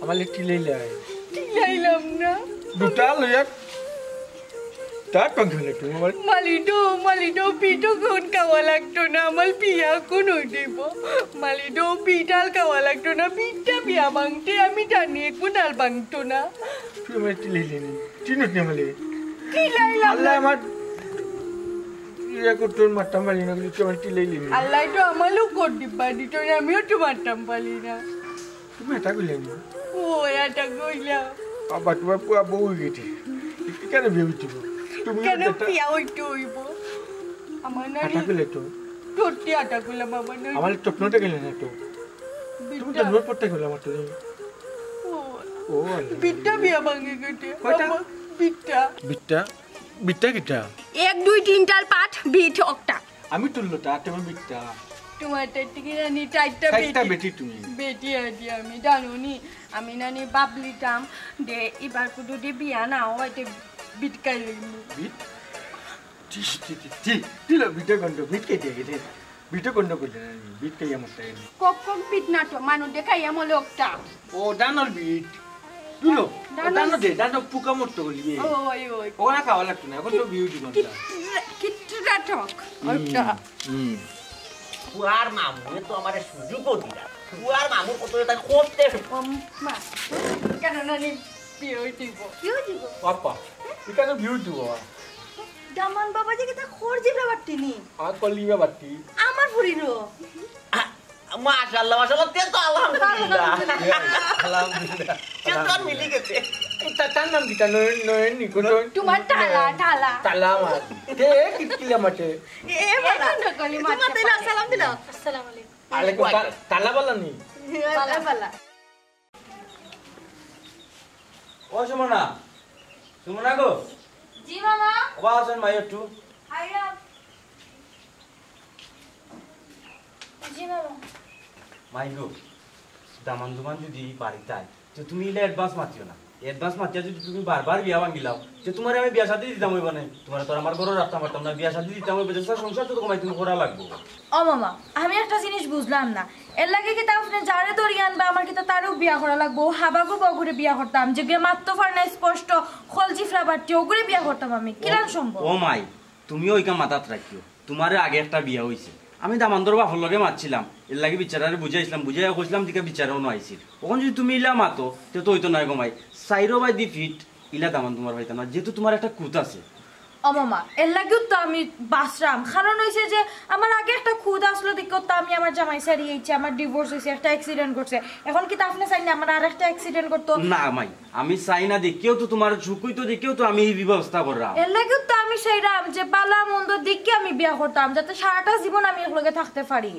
আমার লে টিলাইলাই। টিলাইলাম না। দুটা লইয়া তার পাঙ্খা লে তুমি আমার। মালিডো, মালিডো, পিঠো কোন খাওয়া লাগতো না, আমার বিয়া কোন হইব? মালিডো, পিঠাল খাওয়া লাগতো না, পিঠা বিয়া ভাঙতে আমি জানি, কোন আল ভাঙতো না। তুই আমার টিলাইলি নি। চিনত নি আমালে। টিলাইলাম আল্লাহ না। আমার ইয়া করতো, মারতাম পারি না, কিন্তু তুই আমার টিলাইলি নি। আল্লাহ তো আমারও কর দিবা দিত না, আমিও তো মারতাম পারি না। তুমি এটা কইলে নি? ও, এটা কইলাম। বাবা, তোমার পুয়া বউ হয়ে গেছে। এখানে বিয়ে হইতে হবে। তুমি কেন এটা বিয়া হইতে হইব? আমার নানি এটা কইলে তো। তোরটি এটা কইলাম, আমার নানি। আমার স্বপ্নটা গেলে না তো। তুমি তো বিট্টা। নোট পড়তে গেলে আমার তো। ও, ও আল্লাহ। বিট্টা বিয়া ভাঙে গেছে। কয়টা? আমার বিট্টা। বিট্টা? বিট্টা কিটা? এক, দুই, তিন তাল পাঠ, বিট অকটা। আমি তুললো তা, তুমি বিট্টা। তোমার তো টিকি জানি চারটা চারটা বেটি। বেটি তুমি। বেটি আদি আমি জানো নি, আমি নানি বাবলিতাম দে, এবার কুদু দে বিয়া না হয় তে বিট খাই লইমু। বিট? টি, টি, টি, টি, টি লো, বিটে গন্ধ, বিট খাই দিয়ে গেছে। বিটে গন্ধ করলে না, বিট খাইয়া মরতে গেলে। কক কক বিট না তো, মানুষ দে খাইয়া মলে অকটা। ও, ডানর বিট। তুলো, ও, ডানর ডানো দে, ডানো পোকা মরতে গেলি বে। ওই, ওই। ওরা খাওয়া লাগতো না, এখন তো বিউটি কিট-, গন্ধ। কিটরা টক, হুম, অকটা। হুম। পুয়ার মামুয়ে তো আমারে সুযোগও দিলা। পুয়ার মামু কত তাই করতে। ও মা, কেন নানি বিয়ে হই দিব? কি হই দিব? বাপ্পা, এখানে বিয়ে দিব। দামান বাবা যে কিতা খরজি ব্যাপারটি নি। আর কলি ব্যাপারটি। আমার ফুরিরও। আ, মাশাআল্লাহ, মাশাআল্লাহ, তে তো আলহামদুলিল্লাহ। আলহামদুলিল্লাহ। তে তো আর মিলি গেছে। তা-, তার নাম কিতা? নয়ন, নয়ন নি, কোন নয়ন? তোমার টালা, টালা। টালা আমার। তে কিটকিলা মাঠে। এ, এ, বালা। এ, নকলি মাঠে তোমার তাইলে পাঠে। সালাম দিলা। আসসালামু আলাইকুম। আলাইকুম, তা-, টালা বালা নি? বালা, বালা। ও সুমনা, সুমনা গো। জি মামা। ও বা আসুন মাই একটু। আইয়া। জি মামা। মাই গো, দামান দুমান যদি বাড়িত আয়, তে তুমি ইলা advance মাতিও না। Advance মাতিয়া যদি তুমি বারবার বিয়া ভাঙিলাও, তে তুমারে আমি বিয়া শাদি দিতাম অইবো না। তুমারে তো আর আমার ঘরো রাখতাম পারতাম না, বিয়া শাদি দিতাম অইবো, যেসা সংসার তো কমাই তুমি করা লাগবো। ও মামা, আমি একটা জিনিস বুঝলাম না, এর লাগি কিতা আপনে যারে ধরি আনবা, আমার কিতা তারেও বিয়া করা লাগবো? ও হাবাগু বগুরে বিয়া করতাম, যেগুয়ে মাততো পারে না স্পষ্ট, খলজিফরা বাট্টি, ওগুরে বিয়া করতাম আমি, কিলান সম্ভব? ও মাই, তুমিও ওইখান মাথাত রাখিও, তুমারে আগে একটা বিয়া অইছে, আমি দামান্দর বাপর লগে মাতছিলাম, এর লাগি বিচারারে বুঝাইছিলাম, বুঝাইয়া কইছিলাম, দিকে বিচারেও না আইছিল। অখন যদি তুমি ইলা মাতো, তে তো অইতো নায় গো মাই, চাইরো বাই দি ফিট ইলা দামান তুমার পাইতাম না, যেহেতু তুমার একটা কুত আছে। ও মামা, এর লাগিও তো আমি বাঁচরাম। কারণ অইছে যে আমার আগে একটা খুদ আসলো, দেখো তো আমি আমার জামাই সারি আইছি, আমার divorce অইছে, একটা accident ঘটছে। এখন কিতা আপনে চাইন না আমার আর একটা accident ঘটতো? না মাই, আমি চাই না দেখিয়াও তো, তুমার সুখ অইতো দেখিয়াও তো আমি এই ব্যবস্থা কররাম। এর লাগিও তো আমি চাইরাম যে বালা মন্দ দেখিয়া আমি বিয়া করতাম, যাতে সারাটা জীবন আমি একলগে থাকতে পারি।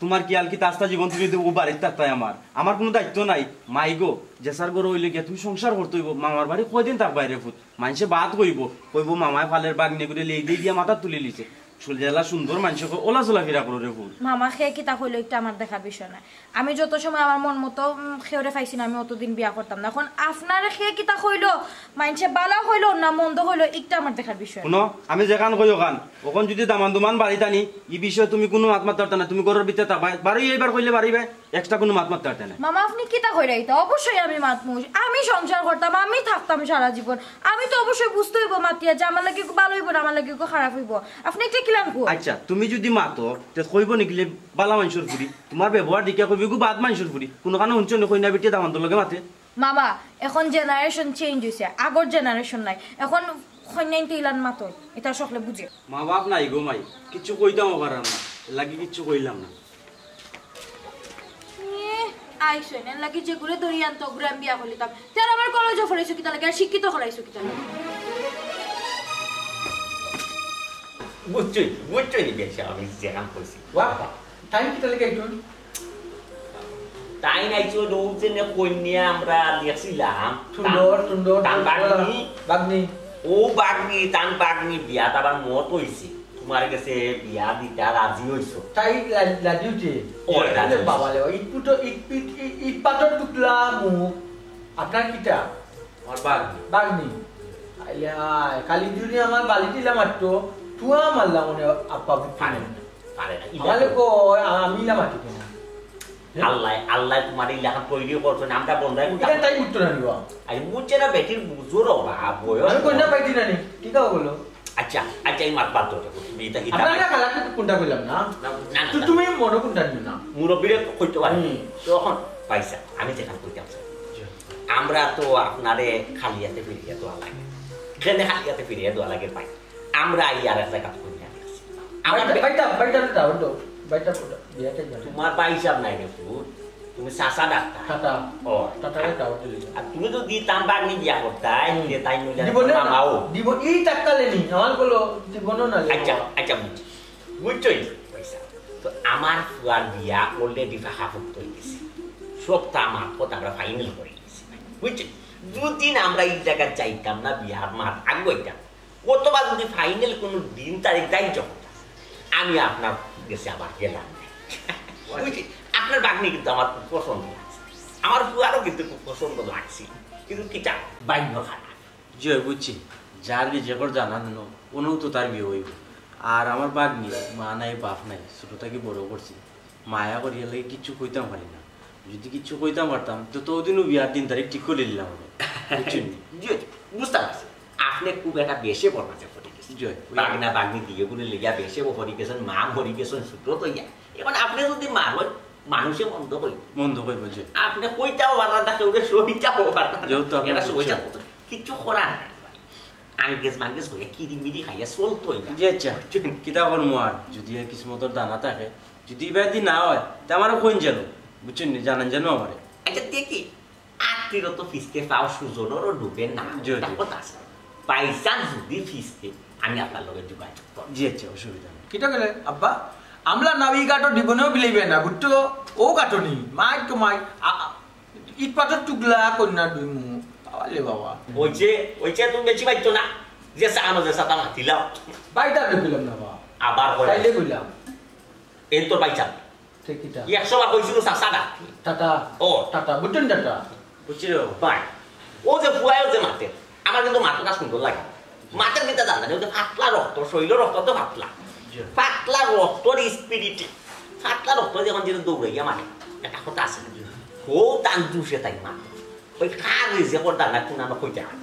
তুমার খিয়াল কিতা আস্তা জীবন তুমি ও বাড়িত থাকতায় আমার? আমার কুনু দায়িত্ব নাই। মাই গো, যেসার ঘরো অইলে গিয়া তুমি সংসার করতে অইবো। মামার বাড়ি কয়দিন থাকবায় রে ফুত? মাইনষে বাদ কইবো, কইবো মামায় ফালের বাগনেগুরে লেইদেই দিয়া মাথাত তুলিলিছে। সুজেলা সুন্দর মাইনষে কয়, ওলা চলাফিরা করো রে ফুত। মামা, কে কিতা কইলো, ইটা আমার দেখার বিষয় নায়। আমি যত সময় আমার মন মতো, উম, কেউরে পাইছি না, আমি অতদিন বিয়া করতাম না। এখন আপনারে কে কিতা কইলো, মাইনষে বালা কইলো না মন্দ কইলো, ইটা আমার দেখার বিষয় নায়। হুনো, আমি যেখান কই ওখান, অখন যদি দামান দুমান বাড়িত আনি, ই বিষয়ে তুমি কুনু মাত মাততায় পারতায় না, তুমি ঘরর ভিতরে থাকবায়, বারইবায় কইলে বারইবায়, extra কুনু মাত মাততায় পারতায় না। মামা, আপনে কিতা কইরা ইতা? অবশ্যই আমি মাতমু। আমি সংসার করতাম, আমি থাকতাম সারা জীবন। আমি তো অবশ্যই বুঝতে অইবো মাতিয়া যে আমার লাগি ভালা অইবো না, আমার লাগি খারাপ অইবো। আপনে ইটা কিলান কইন? আচ্ছা, তুমি যদি মাতো, তে কইবো নি কিলে বালা মাইনষর ফুরি? তুমার ব্যবহার দেখিয়া কইবো ইগু বাদ মাইনষর ফুরি। কুনুখানো হুনছো নি কইনা বেটিয়ে দামান্দর লগে মাতে? মামা, এখন generation change অইছে, আগর generation নাই। এখন কইন্যাইন্তে ইলান মাতইন, ইতা সকলে বুঝে। মা বাপ নাই গো মাই, কিচ্ছু কইতামও পাররাম না, এর লাগি কিচ্ছু কইলাম না। এ, আইসো, এনে লাগি যে ঘুরে দড়ি আনতো, ঘুরে আমি বিয়া করলিতাম। তে আর আমার কলেজে পড়াইছো কিতা লাগি, আর শিক্ষিত করাইছো কিতা লাগি? বুঝছইন, বুঝছইন, বেশি আমি যেখান কইছি। বাবা, তাই কিতা লাগি একজন? তাই নাইছো, রোজ এনে কইনিয়া আমরা দেখছিলাম। সুন্দর, সুন্দর, তান সুন্দর। বাগনি। বাগনি। ও বাগনি, তান বাগনি বিয়াত আবার মত অইছে। তোমার গেছে বিয়া দিতা রাজি অইছো। তাই লা-, রাজি অইছে। ও, রাজি অইছে। বাবা লে, ইট পুটো, ইট, ইট, ইট, ইট পাথর টুকলা মুখ। আপনার কিতা? আমার বাগনি। বাগনি। আইলে আয়, খালি দুনি আমার বালি দিলা মারতো, তুয়া মারলা মনে আব্বা বুঝতে পারে না। না। পারে না। আমারে কয়, আমি ইলা মাটি কেনা। আল্লাহ, আল্লাহ তোমার এই লেখা তৈরি করছো না, আমরা বন্ধাই এটা তাই উত্তর আনিবা। আরে বুঝছে না, বেটির বুঝো রে বাবা, বয়স আমি কই না কম। পাইছি না নি, ঠিক আছে বলো। আচ্ছা, আচ্ছা, এই মাত বাদ দাও, তুমি এটা কি আপনার দাঁড়ায়? না খালাকে তো কোনটা কইলাম না। না, না, না, তো না। তুমি মনে কোনটা নিও না। মুরব্বিরে তো কইতে পারি। হুম। তখন পয়সা, আমি যেখানে কইতাম স্যার। জি। আমরা তো আপনারে খালি হাতে ফিরিয়ে দেওয়া লাগে। কেনে খালি হাতে ফিরিয়ে দেওয়া লাগে ভাই? আমরা এই আর এক জায়গা কই না। আমার বাইটা, বে- বাইটা, বাইটা দাও, দাও। বাইটা দাও, বিয়াটা দাও। তোমার ভাই হিসাব নাই রে পুত। তুমি চাচা ডাক্তার। টাটা। ও। টাটা রে দাও, দিলি। আর তুমি যদি তাম বাগনি বিয়া করতাই, হুম। যে তাই নইলে জীবনে মামাও। জীবন এই টাকা লেনি, আমার বলো জীবনও না লেনি। আচ্ছা, আচ্ছা, বুঝছি। বুঝছই? পয়সা। তো আমার ফুয়ার বিয়া already ফাঁকা ফুক হয়ে গেছে। সবটা আমার কথা আমরা ফাইনাল করে গেছি। বুঝছি? দুদিন আমরা এই জায়গায় যাইতাম না, বিয়ার মাত আগুয়াইতাম। অথবা যদি ফাইনাল কোনো দিন তারিখ দেয় যখন, আমি আপনার গেছে আবার গেলাম। বুঝছি? আপনার বাগনি কিন্তু আমার খুব পছন্দ লাগছে, আমার ফুয়ারও কিন্তু খুব পছন্দ লাগছে, কিন্তু কিতা বাইন্য খারাপ। জি অয়, বুঝছি। যার রিজেকর জানা নেন, অনু তো তার বিয়া অইবো। আর আমার বাগনি, মা নাই, বাপ নাই, ছোট থাকি বড় করছি। মায়া করিয়া লাগি কিচ্ছু কইতাম পারি না। যদি কিচ্ছু কইতাম পারতাম, তো ততদিনও বিয়ার দিন তারিখ ঠিক করি নিলাম অনে। বুঝছইন নি? জি, জি, বুঝতাম পারছি। আপনি খুব একটা বেশে বড় মাঝে পড়ে গেছেন। জি, ওই বাগনা বাগনি দিয়ে গুলো লইয়া বেশে পড়ে গেছেন, মা মরি গেছেন, ছোট তো ইয়া। এখন আপনি যদি মা হন, মানুষে মন্দ কই। মন্দ কই বুঝে। আপনি কইতাও পারবেন না, কেউ সইতাও পারবেন না। যেহেতু আপনি এরা বুঝছেন। সইতা করতে কিচ্ছু করার নাই। আঙ্গেজ মাঙ্গেজ হইয়া কিরি মিরি খাইয়া চলতোই না। জি আচ্ছা, কিতা করমু আর, যদি এই কিসমতর দানা থাকে, যদি ইবাদি না হয়, তে আমার কোন জানো, বুঝছইন নি, জানান জানো আমারে। আচ্ছা দেখি, আত্মীয় তো ফিসতে পাও সুজনরও ডুবে না, জি, জি। তার কথা আছে। By chance যদি ফিসতে, আমি আপনার লগে যোগাযোগ করব। জি আচ্ছা, অসুবিধা নাই। কিতা কইলে আব্বা? আমলা নাও ই গাটো জীবনেও বিলেইবে না, বুঝছো? ও গাটো নি, মাই তো মাই, আ, আ, ইট পাথর টুকলা কন্যা দুই মুখ, বাবা লে বাবা। ওই যে, ওই যে তুমি বেশি পাইছো না, যে সাহানো যে সাতা মাতিলাম। বাইটা দেখলাম না বাবা। আবার বলে। তাইলে কইলাম। এই তোর বাইচা। ঠিক কিতা? একশো বার কইছিল চাচা ডাক। টাটা। ও। টাটা, বুঝছেন টাটা? বুঝছি রে বাবা। ভাই, ও যে ফুয়ায় যে মাতে, আমার কিন্তু মাতটা সুন্দর লাগে। মাতের কিতা জানা, ও যে পাতলা রক্ত, শরীর রক্ত তো পাতলা। জি। পাতলা রক্তর স্পিরিটে, পাতলা রক্ত যখন যেন দৌড়াইয়া মারে, একটা কথা আছে না? হো তান দুষে তাই মারে। ওই কার রিজেকর দানা কোন আনো কইতে হয়।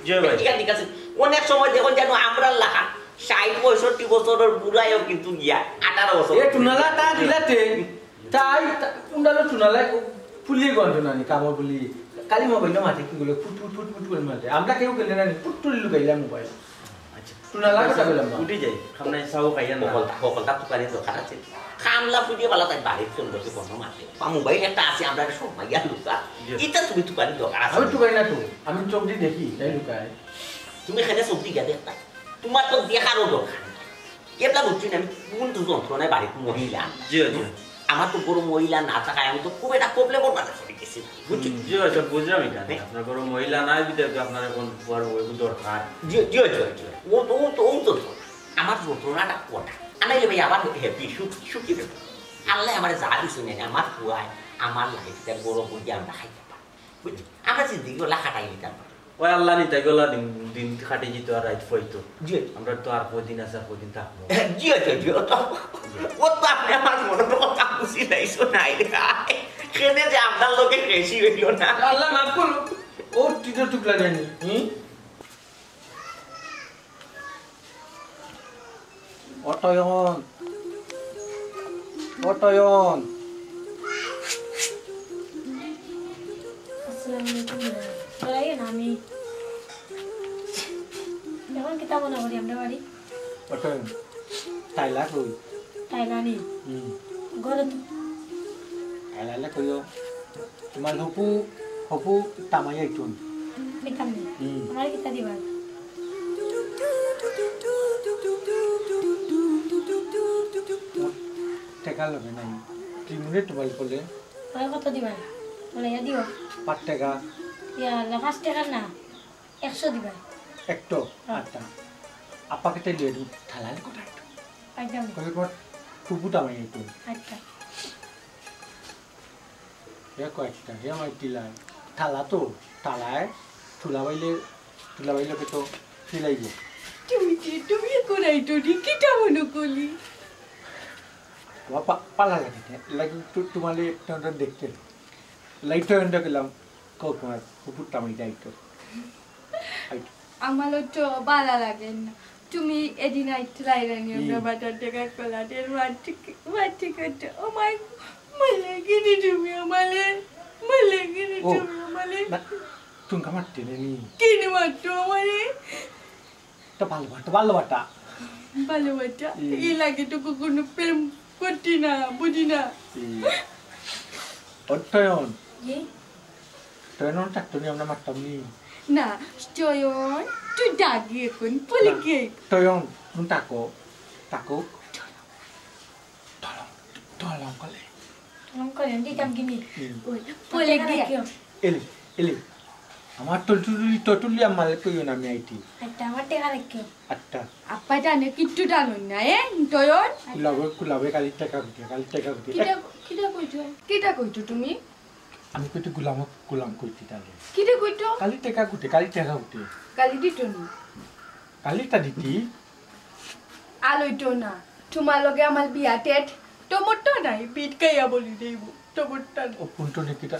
জি ভাই। ঠিক আছে, ঠিক আছে। অনেক সময় দেখুন যেন আমরার লাখান ষাট পঁয়ষট্টি বছরের বুড়াইও কিন্তু গিয়া আঠারো বছর। এ টুনালা তা দিলাতে, তাই তা-, উন্ডালো টুনালা ফুলিয়ে গন্ধ নানি, কামড় বুলি। কালি মোবাইল মাঝে কি বলে, ফুট ফুট ফুট ফুট করে মাঝে। আমরা কেউ গেলে নানি, ফুট করে লুকাইলাম মোবাইল। আচ্ছা। টুনালা কথা বললাম না। উঠি যাই, খামনায় চাও খাইয়া না। হকলতা, হকলতা তুকানি দরকার আছে। খামলা ফুটিয়ে বালা তাই বাড়ির সুন্দর করে বন্ধ মারতে। বা মোবাইল একটা আছে, আমরা একটা সময় গিয়া লুকা। জি। এটা তুমি তুকানি দরকার আছে। আমি তুকাই না তো, আমি চোখ দিয়ে দেখি, তাই লুকাই। তুমি এখানে চোখ দিয়ে দেখতাই। তোমার তো দেখারও দরকার নাই। এটা বুঝছি না, আমি কোন তো যন্ত্রণায় বাড়িতে মহিলা। জি, জি। আমার তো বড় মহিলা না থাকায় আমি তো খুব একটা প্রবলেমর মাঝে পড়ে গেছি, বুঝছো? হুম, জি, আচ্ছা, বুঝলাম এটা। হ্যাঁ। আপনার বড় মহিলা নাই, বিধায় তো আপনার এখন বড় বউ দরকার। জি, জি, জি, জি। ও তো, ও তো, ও তো তো। আমার যন্ত্রণাটা কটা। আনাইলে ভাই আমার হ্যাপি, সুখী, সুখী দেব। আল্লাহ আমার যা দিছে নেন, আমার ফুয়ায়, আমার লাইফটা বড় বই আমরা খাইতে পারি। বুঝলি? আমরা জিন্দেগি ওলা কাটাই নিতাম পারি। ওই আল্লাহ নিতাই গলা দিন, দিন কাটে যেত আর রাইত পইতো। জি। আমরা তো আর কদিন আছে, আর কদিন থাকবো। জি, জি, জি, ও তো, ও তো আপনি আমার মনের কথা বুঝি লাইছো নাই রে। কেনে যে আপনার লগে বেশি হইল না। আল্লাহ মাফ করুক। ও টিটো টুকলা দেয়নি। হুম? অটয়ন, অটয়ন। আসসালামু আলাইকুম। দাঁড়াইয়েন, আমি এখন কিতা মনে করি আমরা বাড়ি? অটয়ন, তাইলা কই? তাইলা নি? হুম। ঘরে তো। তাইলা কইও। তোমার হপু, হপু তামাই আইতন। কিতা নি? হুম। আমারে কিতা দিবা? টেকা লগে নাই। ত্রিমুরে তোমার বলে। ওই কত দিবা? বলে, ইয়া দিও। পাঁচ টাকা। ইয়া, লা পাঁচ টাকা না। একশো দিবা। একশো? হ্যাঁ। আচ্ছা। আপাকে তাই লিয়ে দিন। থালালে কোথায় একটু? একদম। কবে তোমার টুপু তামাই একটু। আচ্ছা। হে কয়েকটা, হে আমার তিলাই। থালা তো, থালায়, তুলা বাইলে, তুলা বাইলে তো তিলাইব। তুমি যে, তুমি করাই তো নি, কিতা মনে করলি? বাবা, পালা লাগে না। লাগে তো তোমালে একটা দেখতে। লাইট অন গেলাম। কও তোমার কুকুর তামাই যাই তো। আই। আমারও তো বালা লাগে না। তুমি এদিন আইতলাই রানি, আমরা হুম। বাজার থেকে কলা, দের মাটি, মাটি কাটে। ও মাই, মালে কিনি তুমি, আমালে, মালে কিনি ও, তুমি, আমালে। না, তুমি আমার টেনে নি। কিনি মারতো আমারে? তো ভালো বাটা, ভালো বাটা। ভালো বাটা? হুম। এই লাগে তো কখনো প্রেম করতি না, বুঝি না। হুম। অর্থায়ন। জি? টয়ন থাকতো নি, আমরা মারতাম নি। না, টয়ন, তুই ডাকি এখন, বলে না, কে? টয়ন, তুমি থাকো, থাকো। টলং, টলং করে। টলং করে, দিতাম কি নি? হুম। ওই, বলে কে? রাখিও। এলি, এলি। আমার টটুলি, টটুলি আমারে কইও না, আমি আইতি। আচ্ছা, আমার টেকা রাখিও। আচ্ছা। আব্বা জানে কিচ্ছু জানো না, এ? টয়ন? কুলাবে, কুলাবে, খালি টেকা খুঁজে, খালি টেকা খুঁজে। কিটা, কিটা কইছো? কিটা কইছো তুমি? আমি কইতে গুলাম, গুলাম কইতে তাহলে। কিরে কইতো? খালি টেকা কুটে, খালি টেকা কুটে। খালি দিত নি? খালি তা দিতি। আলইতো না। তোমার লগে আমার বিয়া টেট। টমট্টা নাই, পিট খাইয়া বলি দেব। টমট্টা নাই। ও পুন্টো নি কিতা?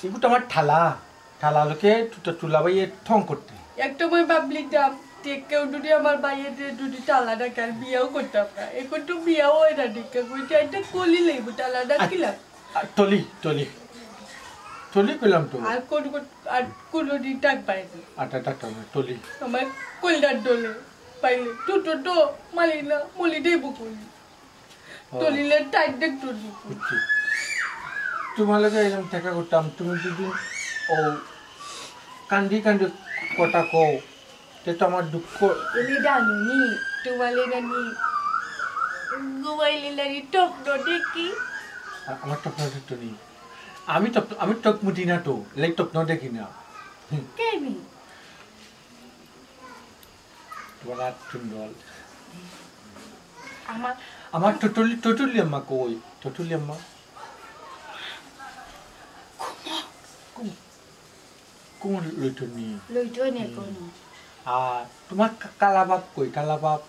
এগু তো আমার ঠালা। ঠালা লোকে তুতা তুলা বাইয়ে ঠং করতে। এক তো মই ভাবলিতাম, যে কেউ যদি আমার বাইয়ে যদি ঠালা ডাকে আর বিয়াও করতাম না। এখন তো বিয়াও হয় না, ঠিক আছে? ওইটা একটা কলি লইব, ঠালা ডাকিলাম। আর টলি, টলি। টলি কইলাম তো। আর কোন, কোন, আর কোনো দিন ডাক পাই না। আটা ডাকতাম না, টলি। আমার কলদার ডলে পাইলে, তো, তো, তো, মালি না, মলি দেব কলি। ও। টলিলে টাইট দেখতো নি। বুঝছি। তোমার লগে এরকম দেখা করতাম, তুমি যদি ও কান্দি কান্দি কথা কও, তে তো আমার দুঃখ। তুমি জানো নি, তোমার লেগা নি, ঘুমাইলে নানি টপ ন দেখি। আ-, আমার টপ ন দেখতো নি। আমি টপ, আমি টপ মুটি না তো, লাই টপ ন দেখি না। হুম। কেনি? তোমার আত সুন্দর। আমার আমার টটুলি, টটুলি আম্মা কই? টটুলি আম্মা? কোন, কোন লইটনি? লইটনি হুম। কোনো। আর তোমার কা-, কালা বাপ কই? কালা বাপ?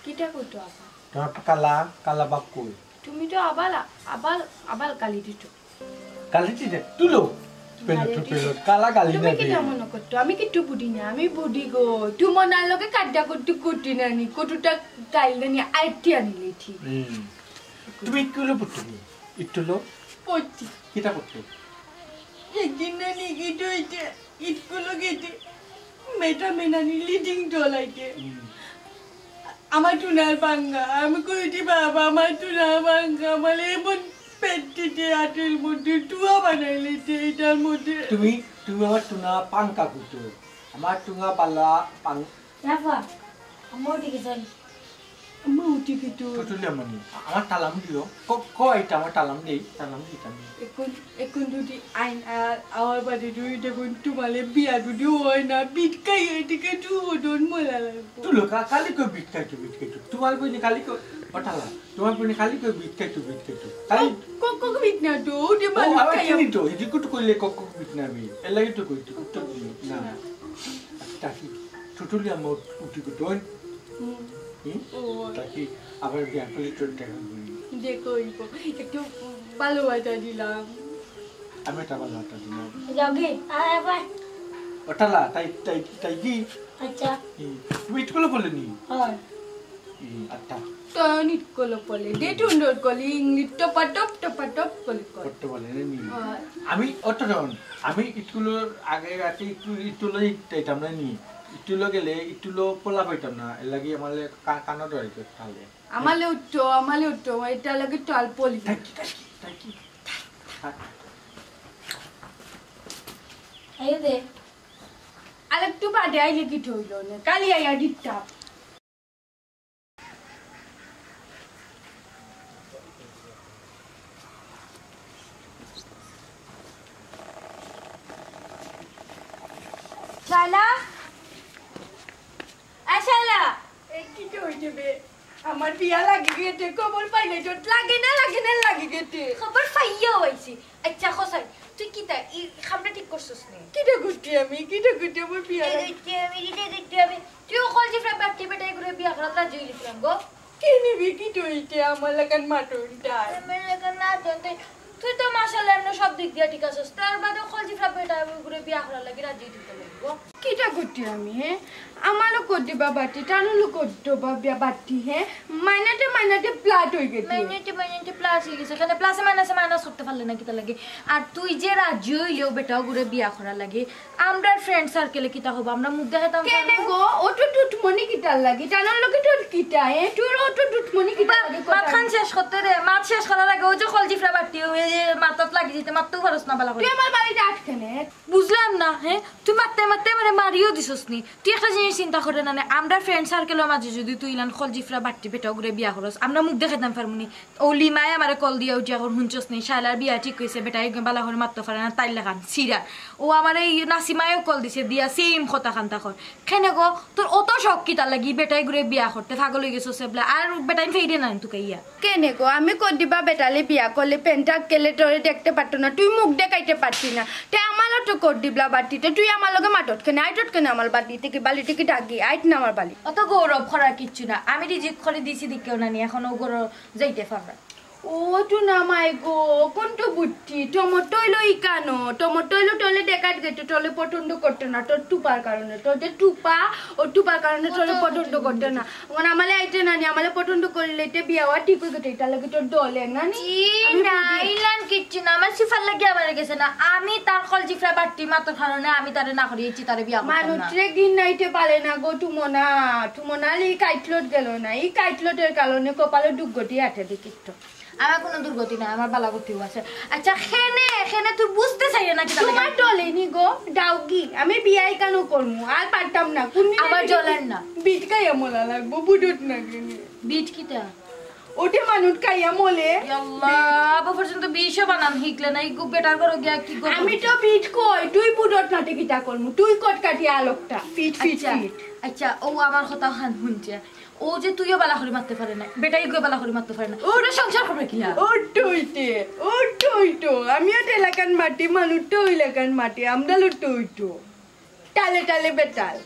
কিতা কইতো আবার? তোমার কালা, কালা বাপ কই? তুমি তো আবার, আবার, আবার গালি দিতো। গালি দিতে? তুলো। পেলো আরে তো দিদি, পেলো। কালা গালি তুমি না কিতা দে। মনে করতো? আমি কিচ্ছু বুঝি না, আমি বুঝি গো। তুই মনার লগে কাদ্দা করতে করতে নানি, কতটা গাইল নানি, আইতে আনিলে ঠিক। হুম। তুমি ইটকুলো পড়তো নি? ইটকুলো? পড়ছি। কিতা করতো? একদিন নানি গিট হইতে, ইটকুলো গেটে, মেটা মেনানি লিডিং ডলাইতে। হুম। আমার টুনার পাঙ্গা, আমি কইছি, "বাবা, আমার টুনার পাঙ্গা, আমার এমন পেটটিতে আটের মধ্যে টুয়া বানাইলিতে, এটার মধ্যে।" তুমি, তুমি আমার টুনা পাঙ্কা কইতো। আমার টুনা বালা পাং- রাফা, আমার দিকে যাই। আমার উঠি কিন্তু। টুটুলি আম্মা নি, আমার তালাম দিও। ক-, ক এটা আমার তালাম দেই, তালাম দিতাম। এখন, এখন যদি আইন আর আমার বাড়ি যদি দেখুন তোমালে বিয়া যদি হয় না, বিট খাই এদিকে দুজন মজা লাগবো। তুলো কা-, কালি কই বিট খাইতো, বিট খাইতো। তোমার বইনি কালি কই, ওঠালা। তোমার বইনি কালি কই বিট খাইতো, বিট খাইতো। কালি ক-, ক-, ক-, বিট না তো, ওটা ও, মানুষ আমার খাই চিনি তো, এদিকে তো কইলে ক-, ক-, বিট না আমি। এর লাগি তো কইতো, তো না। না। আচ্ছা, কি? টুটুলি আম্মা উঠ-, উঠি কইতো, ওই? হুম। হুম? ও। তাকে আবার বিয়া করলে তোর দেখা করি। দেখো, ওই তো, একটু ভালোবাসা দিলাম। আমি এটা ভালোবাসা দিলাম। যাওগি? আয়, আয়, আয়। ওঠালা, তাই, তাই, তাই কি? আচ্ছা। হুম। তুমি ইটকুলো বলেনি? হয়। হুম, আচ্ছা। তো ইটকুলো বলে, দে টুন্ডর কলি, ইংলিশ টপা টপ, টপা টপ কলি কর। করতে বলে, রে নি। হয়। আমি অত যখন, আমি ইটকুলোর আগে রাতে একটু ইটুলোই যাইতাম না নি। ইটুলো গেলে ইটুলো পোলা পাইতাম না, এর লাগি আমালে কা-, কানো ধরাইতো তাহলে। আমালে উঠতো, আমালে উঠতো, এটা লাগে তো আলপলি। থাকি, থাকি, থাকি। থা-, আরেকটু বাদে আইলে কিতা অইলো নে? কালি আইয়া দিতাম। শালা, এ শালা, এ কিতা অইছে বে? আমার বিয়া লাগি গেছে, খবর পাইলে তো লাগে না, লাগে না, লাগি গেছে। খবর পাইয়াও আইছি। আচ্ছা, খোসাই, তুই কিতা ই কামটা ঠিক করছস নি? কিতা করছি আমি? কিতা করছি? আমার বিয়া এই লাগি যে আমি, এই যে, এই যে আমি, তুই অকল যে ফ্রেন্ড বাট্টি বেটাইগুরে বিয়া করাত রাজি অইলি কিলান গো? কি নিবি? কিতা অইছে? আমার লাখান মাটন ডাল। আমার লাখান না জানতে, তুই তো মাশাআল্লাহ এমনে সব দিক দিয়া ঠিক আছস, তার বাদে অকল যে ফ্রেন্ড বেটাইগুরে বিয়া করার লাগি রাজি অইতে লাগবো। কিতা করছি আমি, হে? আমারও কর দিবা বাট্টি, তানুরও কর দিবা বিয়া বাট্টি, হে? মাইনাতে মাইনাতে প্লাট অই গেছে। মাইনাতে মাইনাতে প্লাস অই গেছে। এখানে প্লাসে মাইনাসে মাইনাস করতে পারলে না কিতা লাগে? আর তুই যে রাজি অইলেও বেটাগুরে বিয়া করার লাগি, আমরার ফ্রেন্ড সার্কেলে কিতা হবো? আমরা মুখ দেখাইতাম কেনে পারবো? গো, অত দুশমনি কিতার লাগি? তানুর লগে তোর কিতা, এ? তোর অত দুশমনি কিতার বা-, লাগি? মাত খান শেষ করতে দে, মাত শেষ করার আগে ওই যে কলজিফরা বাট্টি, ওই যে মাথাত লাগি দিতে, মাততেও পারস না বালা করে। তুই আমার বাড়িতে আটকে নে। বুঝলাম না, হে? তুই মারতে মারতে আমারে মারিও দিছস নি। তুই একটা জিনিস চিন্তা করে না নে, আমরা ফ্রেন্ড সার্কেলর মাঝে যদি তুই ইলান কলজিফরা বাট্টি বেটাগুরে বিয়া করস, আমরা মুখ দেখাইতাম পারমু নি? ও লিমায় আমারে কল দিয়া উঠি, এখন হুনছস নি, শায়লার বিয়া ঠিক অইছে, বেটাইগুরে বালা করে মাততে পারে না, তাইর লাখান সিরা। ও আমারে এই নাসিমায়ও কল দিছে, দিয়া সেম কথা খান তাকর। কেনে গো, তোর অত শখ কিতার লাগি বেটাইগুরে বিয়া করতে, পাগল অই গেছস এবলা? আর বেটাইন ফেইরে না তুকাইয়া। কেনে গো, আমি কর দিবা বেটালে বিয়া করলে পেন্টাক গেলে তোরে দেখতে পারতো না, তুই মুখ দেখাইতে পারতি না। তে আমারও তো কর দিবলা বাট্টি, তে তুই আমার লগে মাতত কেনে, আইতত কেনে আমার বাড়ি থাকি, বালি থাকি ডাকি, আইত না আমার বাড়ি। অত গৌরব করার কিচ্ছু না, আমি রিজিক করি দিছি দিকেও না নি, এখন ও গরো যাইতে পারবা। ও টুনা মাই গো, কোন তো বুদ্ধি, টমেটো অইলো ইকানো, টমেটো অইলো তলে দেখাত গেছে, তলে পছন্দ করতো না, তোর টুপার কারণে, তোর যে টুপা, ও টুপার কারণে তোরে পছন্দ করতো না। এখন আমালে আইতে না নি, আমালে পছন্দ করলে তে বিয়া হওয়া ঠিক অই গেছে, ইটার লাগি তোর দলে না নি? জি আমি না, বুঝি। ইলান কিচ্ছু না, আমার সিফার লাগি আমার গেছে না, আমি তার কলজিফরা বাট্টি মাতর কারণে আমি তারে না করিয়েছি, তারে বিয়া করতাম না। মানুষরে গিন নাইতে পারে না গো, টুমনা, টুমনার ই কাইটলট গেল না, ই কাইটলটের কারণে কপালে দুর্গতি আছে দেখি তো। আমার কোনো দুর্গতি নাই, আমার বালা গতিও আছে। আচ্ছা, খেনে, খেনে তুই বুঝতে চাইরে না কিতা লাগে? তোমার দলে নি গো, ডাউকি, আমি বিয়া ইকানো করমু, আর পারতাম না। কোন দিন আমার আমি জ্বলেন না। বিট খাইয়া মলা লাগবো, বুঝত না কেনে। বিট কিতা? ওটে মানুষ খাইয়া মলে। ইয়াল্লা, আবু পর্যন্ত বিষও বানান হিকলে না, এই গু-, বেটার ঘরো গিয়া কি করবো? আমি তো বিট কই, তুই বুঝত না তে কিতা করমু, তুই কট কাটি আলোকটা, ফিট, ফিট, আচ্ছা, ফিট। আচ্ছা, ও আমার কথা খান হুনছে। ও যে তুইও বালা করি মাততে পারে না, বেটাইগুয়ে বালা করি মাততে পারে না। ওরা সংসার করবে কিলা? ও টইতে, ও টইটো। আমিও তো এলাকার মাটি, মানুষ তো এলাকার মাটি, আমরাও টইটো। টালে টালে বেতাল।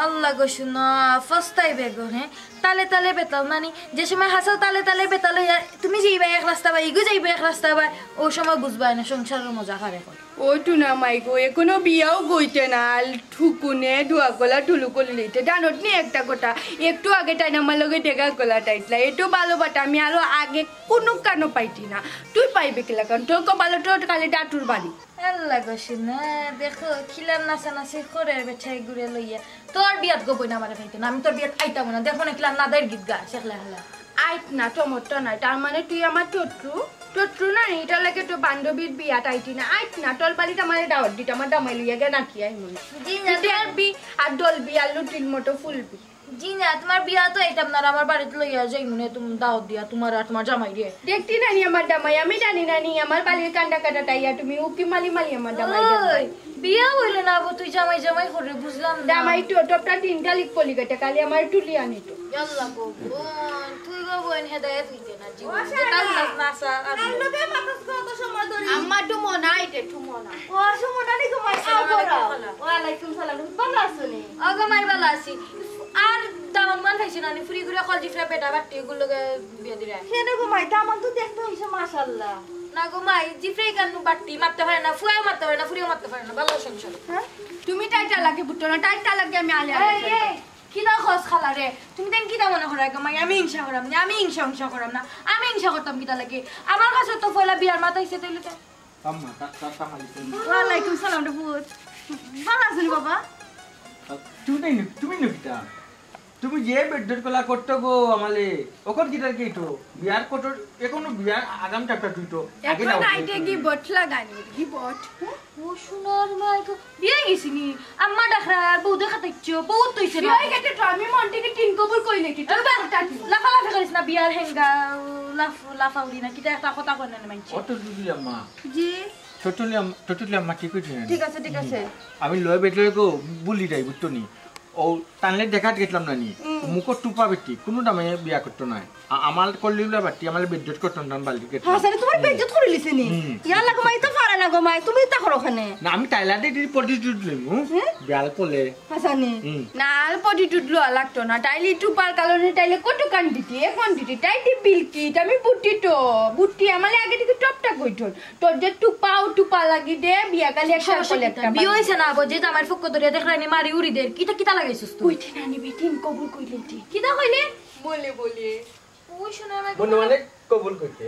আল্লাহ গো শুনো, ফস্তাই বেগো, হ্যাঁ? তালে তালে বেতাল, মানে, যে সময় হাসাও তালে তালে বেতাল হইয়া, তুমি যাইবা এক রাস্তা বায়, ইগু যাইবা এক রাস্তা বায়, ও সময় বুঝবায় না সংসারের মজা কারে কয়। ও টুনা মাই গো, এখনো বিয়াও গইতে না, আর ঠুকুনে দুয়া গলা টুলু করি লইতে। জানোত নি একটা কথা, একটু আগে তাই আমার লগে দেখা গলা টাইটলা, এত ভালো বাটা আমি আরো আগে কোনো কানো পাইতি না। তুই পাইবে কিলা কান? তোর কপালো তো খালি ডাটুর বাড়ি। আল্লাহ গো শুনো, দেখো, খিলার নাচানাচি করে বেটাইগুরে লইয়া। তোর বিয়াত গো বইন আমারে পাইতো না, আমি তোর বিয়াত আইতাম না। দেখো না, খিলার নাদাইর গীত গা, শেখলে হালা। আইত না, টমট্ট নাই, তার মানে তুই আমার শত্রু? শত্রু না, ইটার লাগি তো বান্ধবীর বিয়াত আইতি না। আইত না, তোর বাড়িত আমারে দাওয়াত দিত, আমার দামাই লইয়া গিয়া নাচি আইমু না। জি না, তুই দেখবি আর দলবি আর লুটির মতো ফুলবি। জি না, তোমার বিয়াত আইতাম না, আর আমার বাড়িত লইয়া যাইমু নে, তুমি দাওয়াত দিয়া, তোমার আর তোমার জামাইরে। দেখতি না নি আমার দামাই, আমি জানি না নি, আমার বালির কান্দা কাটা তাইয়া তুমি উকি মালি মালি আমার দামাই ওই, দেখবাই। বিয়া হইল না, আবু, তুই জামাই জামাই করে, বুঝলাম না। জামাই তো টপটা তিনটা লিখ পলি কাটে, খালি আমার টুলি আনিত। ইয়াল্লা গো, বোন, তুই গো বোন হেদায়েত হইতে না, জীবন ও যে শালা, তার নাচ নাচা আর তার লগে মাতাস কত সময় ধরে? আম্মা, টুমো না, আইতে টুমো না। ও, সুমনা নি গো, মাই, আও আসসালামু আলাইকুম, করো। খালা। ওয়ালাইকুম সালাম, ভালো আছো নি? ও গো মাই, ভালো আছি। আর দামান মান পাইছে না, নি ফুরি ঘুরে কল জিফরা বেটা বাট্টি ওগুলো লগে বিয়া দিরা। কেন গো মাই, দামান তো দেখতে হইছে, মাশাআল্লাহ। না গো মাই, জিফরা ইকান বাট্টি মারতে পারে না, ফুয়াও মারতে পারে না, ফুরিও মারতে পারে না, ভালো সংসার। হ্যাঁ? তুমি তাই চালাকি বুঝছো না, তাই চালাকি আমি আলে আলে এই, করতাম। এই, কিতা খস খালা রে? তুমি দেন কিতা মনে করো গো মাই? আমি হিংসা করাম না, আমি হিংসা হিংসা করাম না, আমি হিংসা করতাম কিতা লাগে? আমার কাছে তো পয়লা বিয়ার মাত আইছে, তাইলে তো আম্মা, তা, তা, তা মালিক। ওয়ালাইকুম সালাম রে পুত। ভালো আছো নি বাবা? তুমি তাই নি-, তুমি নি কিতা? তুমি যে বেডরুম কলা করতো গো আমালে, অখন কিতার কিতো? বিয়ার কটর, অখনো বিয়ার আগাম টাকা তুই তো। আগে অখন যাও। আইতে গিবট লাগানি, গিবট। ও সোনার মা গো, বিয়া গেছিনি? আম্মা ডাকরা, আর বউ দেখা দেখছো, বউ তুইছে না। বিয়া গেছে তো, আমি মন থেকে তিন কবুল কই নাকি? লাফালাফি করিস না, বিয়ার হেঙ্গা, লাফ-, লাফাউলি না, কিতা একটা কথা কয় না, না মানছে। ও টুটুলি আম্মা। জি। টুটুলি আম-, টুটুলি আম্মা ঠিক কইছে না? ঠিক আছে, ঠিক আছে। আমি লয় বেটলে গো বুলি যাই, বুঝতো নি? ও তানলে দেখাত গেছিলাম না নি? মুখো টুপা বেটি, কোনো দামে বিয়া করতো না। আ-, আমার করলে উলা বাটি, আমার বেজ্জত করতো না, বালি গেছিলাম। হ্যাঁ, স্যার, তোমার বেজ্জত করে লিছে নি? হুম। ইয়াল্লা গো মাই, তো পারে না গো মাই, তুমি তা করো ওখানে। না, আমি তাইলা দিয়ে দিদি পটি টুট লইমু। হ্যাঁ? বিয়াল পলে। হাসানি। হুম। না, আর পটি টুট লওয়া লাগতো না। তাইলে টুপার কারণে তাইলে কত কান দিতি, এখন দিতি। তাই দি বিলকিত, আমি বুটি তো, বুটি, আমালে আগে থেকে টপটা কইতো। তোর যে টুপাও টুপা লাগি দে, বিয়া কালি একটা সমস্যা করলে কিতা? একটা বিয়ে বাড়ি। হইছে না, আবার যে জামাইর পক্ষ ধরিয়া দেখরানি মারি উড়ি দের। কিতা, কিতা লাগাইছিস তুই? কইতে না নিবি, তিন কবুল কইলে দি। কিতা কইলে? বলে, বলে। ওই শোনা আমার মনে মনে কবুল কইতে।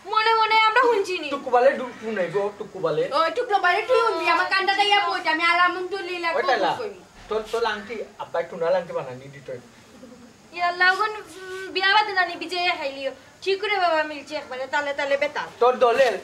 মনে মনে আমরা হুনছি নি। টুকুবালে ডু-, শুনাইবো, টুকুবালে। ও, টুকলো বারে তুই হুনবি, আমার কান্দা দাইয়া বইতে, আমি আলহামদুলিল্লাহ ওই কবুল তাইলা, কইমু। তোর, তোর আংটি, আব্বাই টুনার আংটি বানানি দিত। ইয়াল্লা, ওখান, উম, বিয়া বাদে জানি বিজয়ে খাইলিও। ঠিক করে বাবা মিলছে একবারে, তালে তালে বেতাল। তোর দলের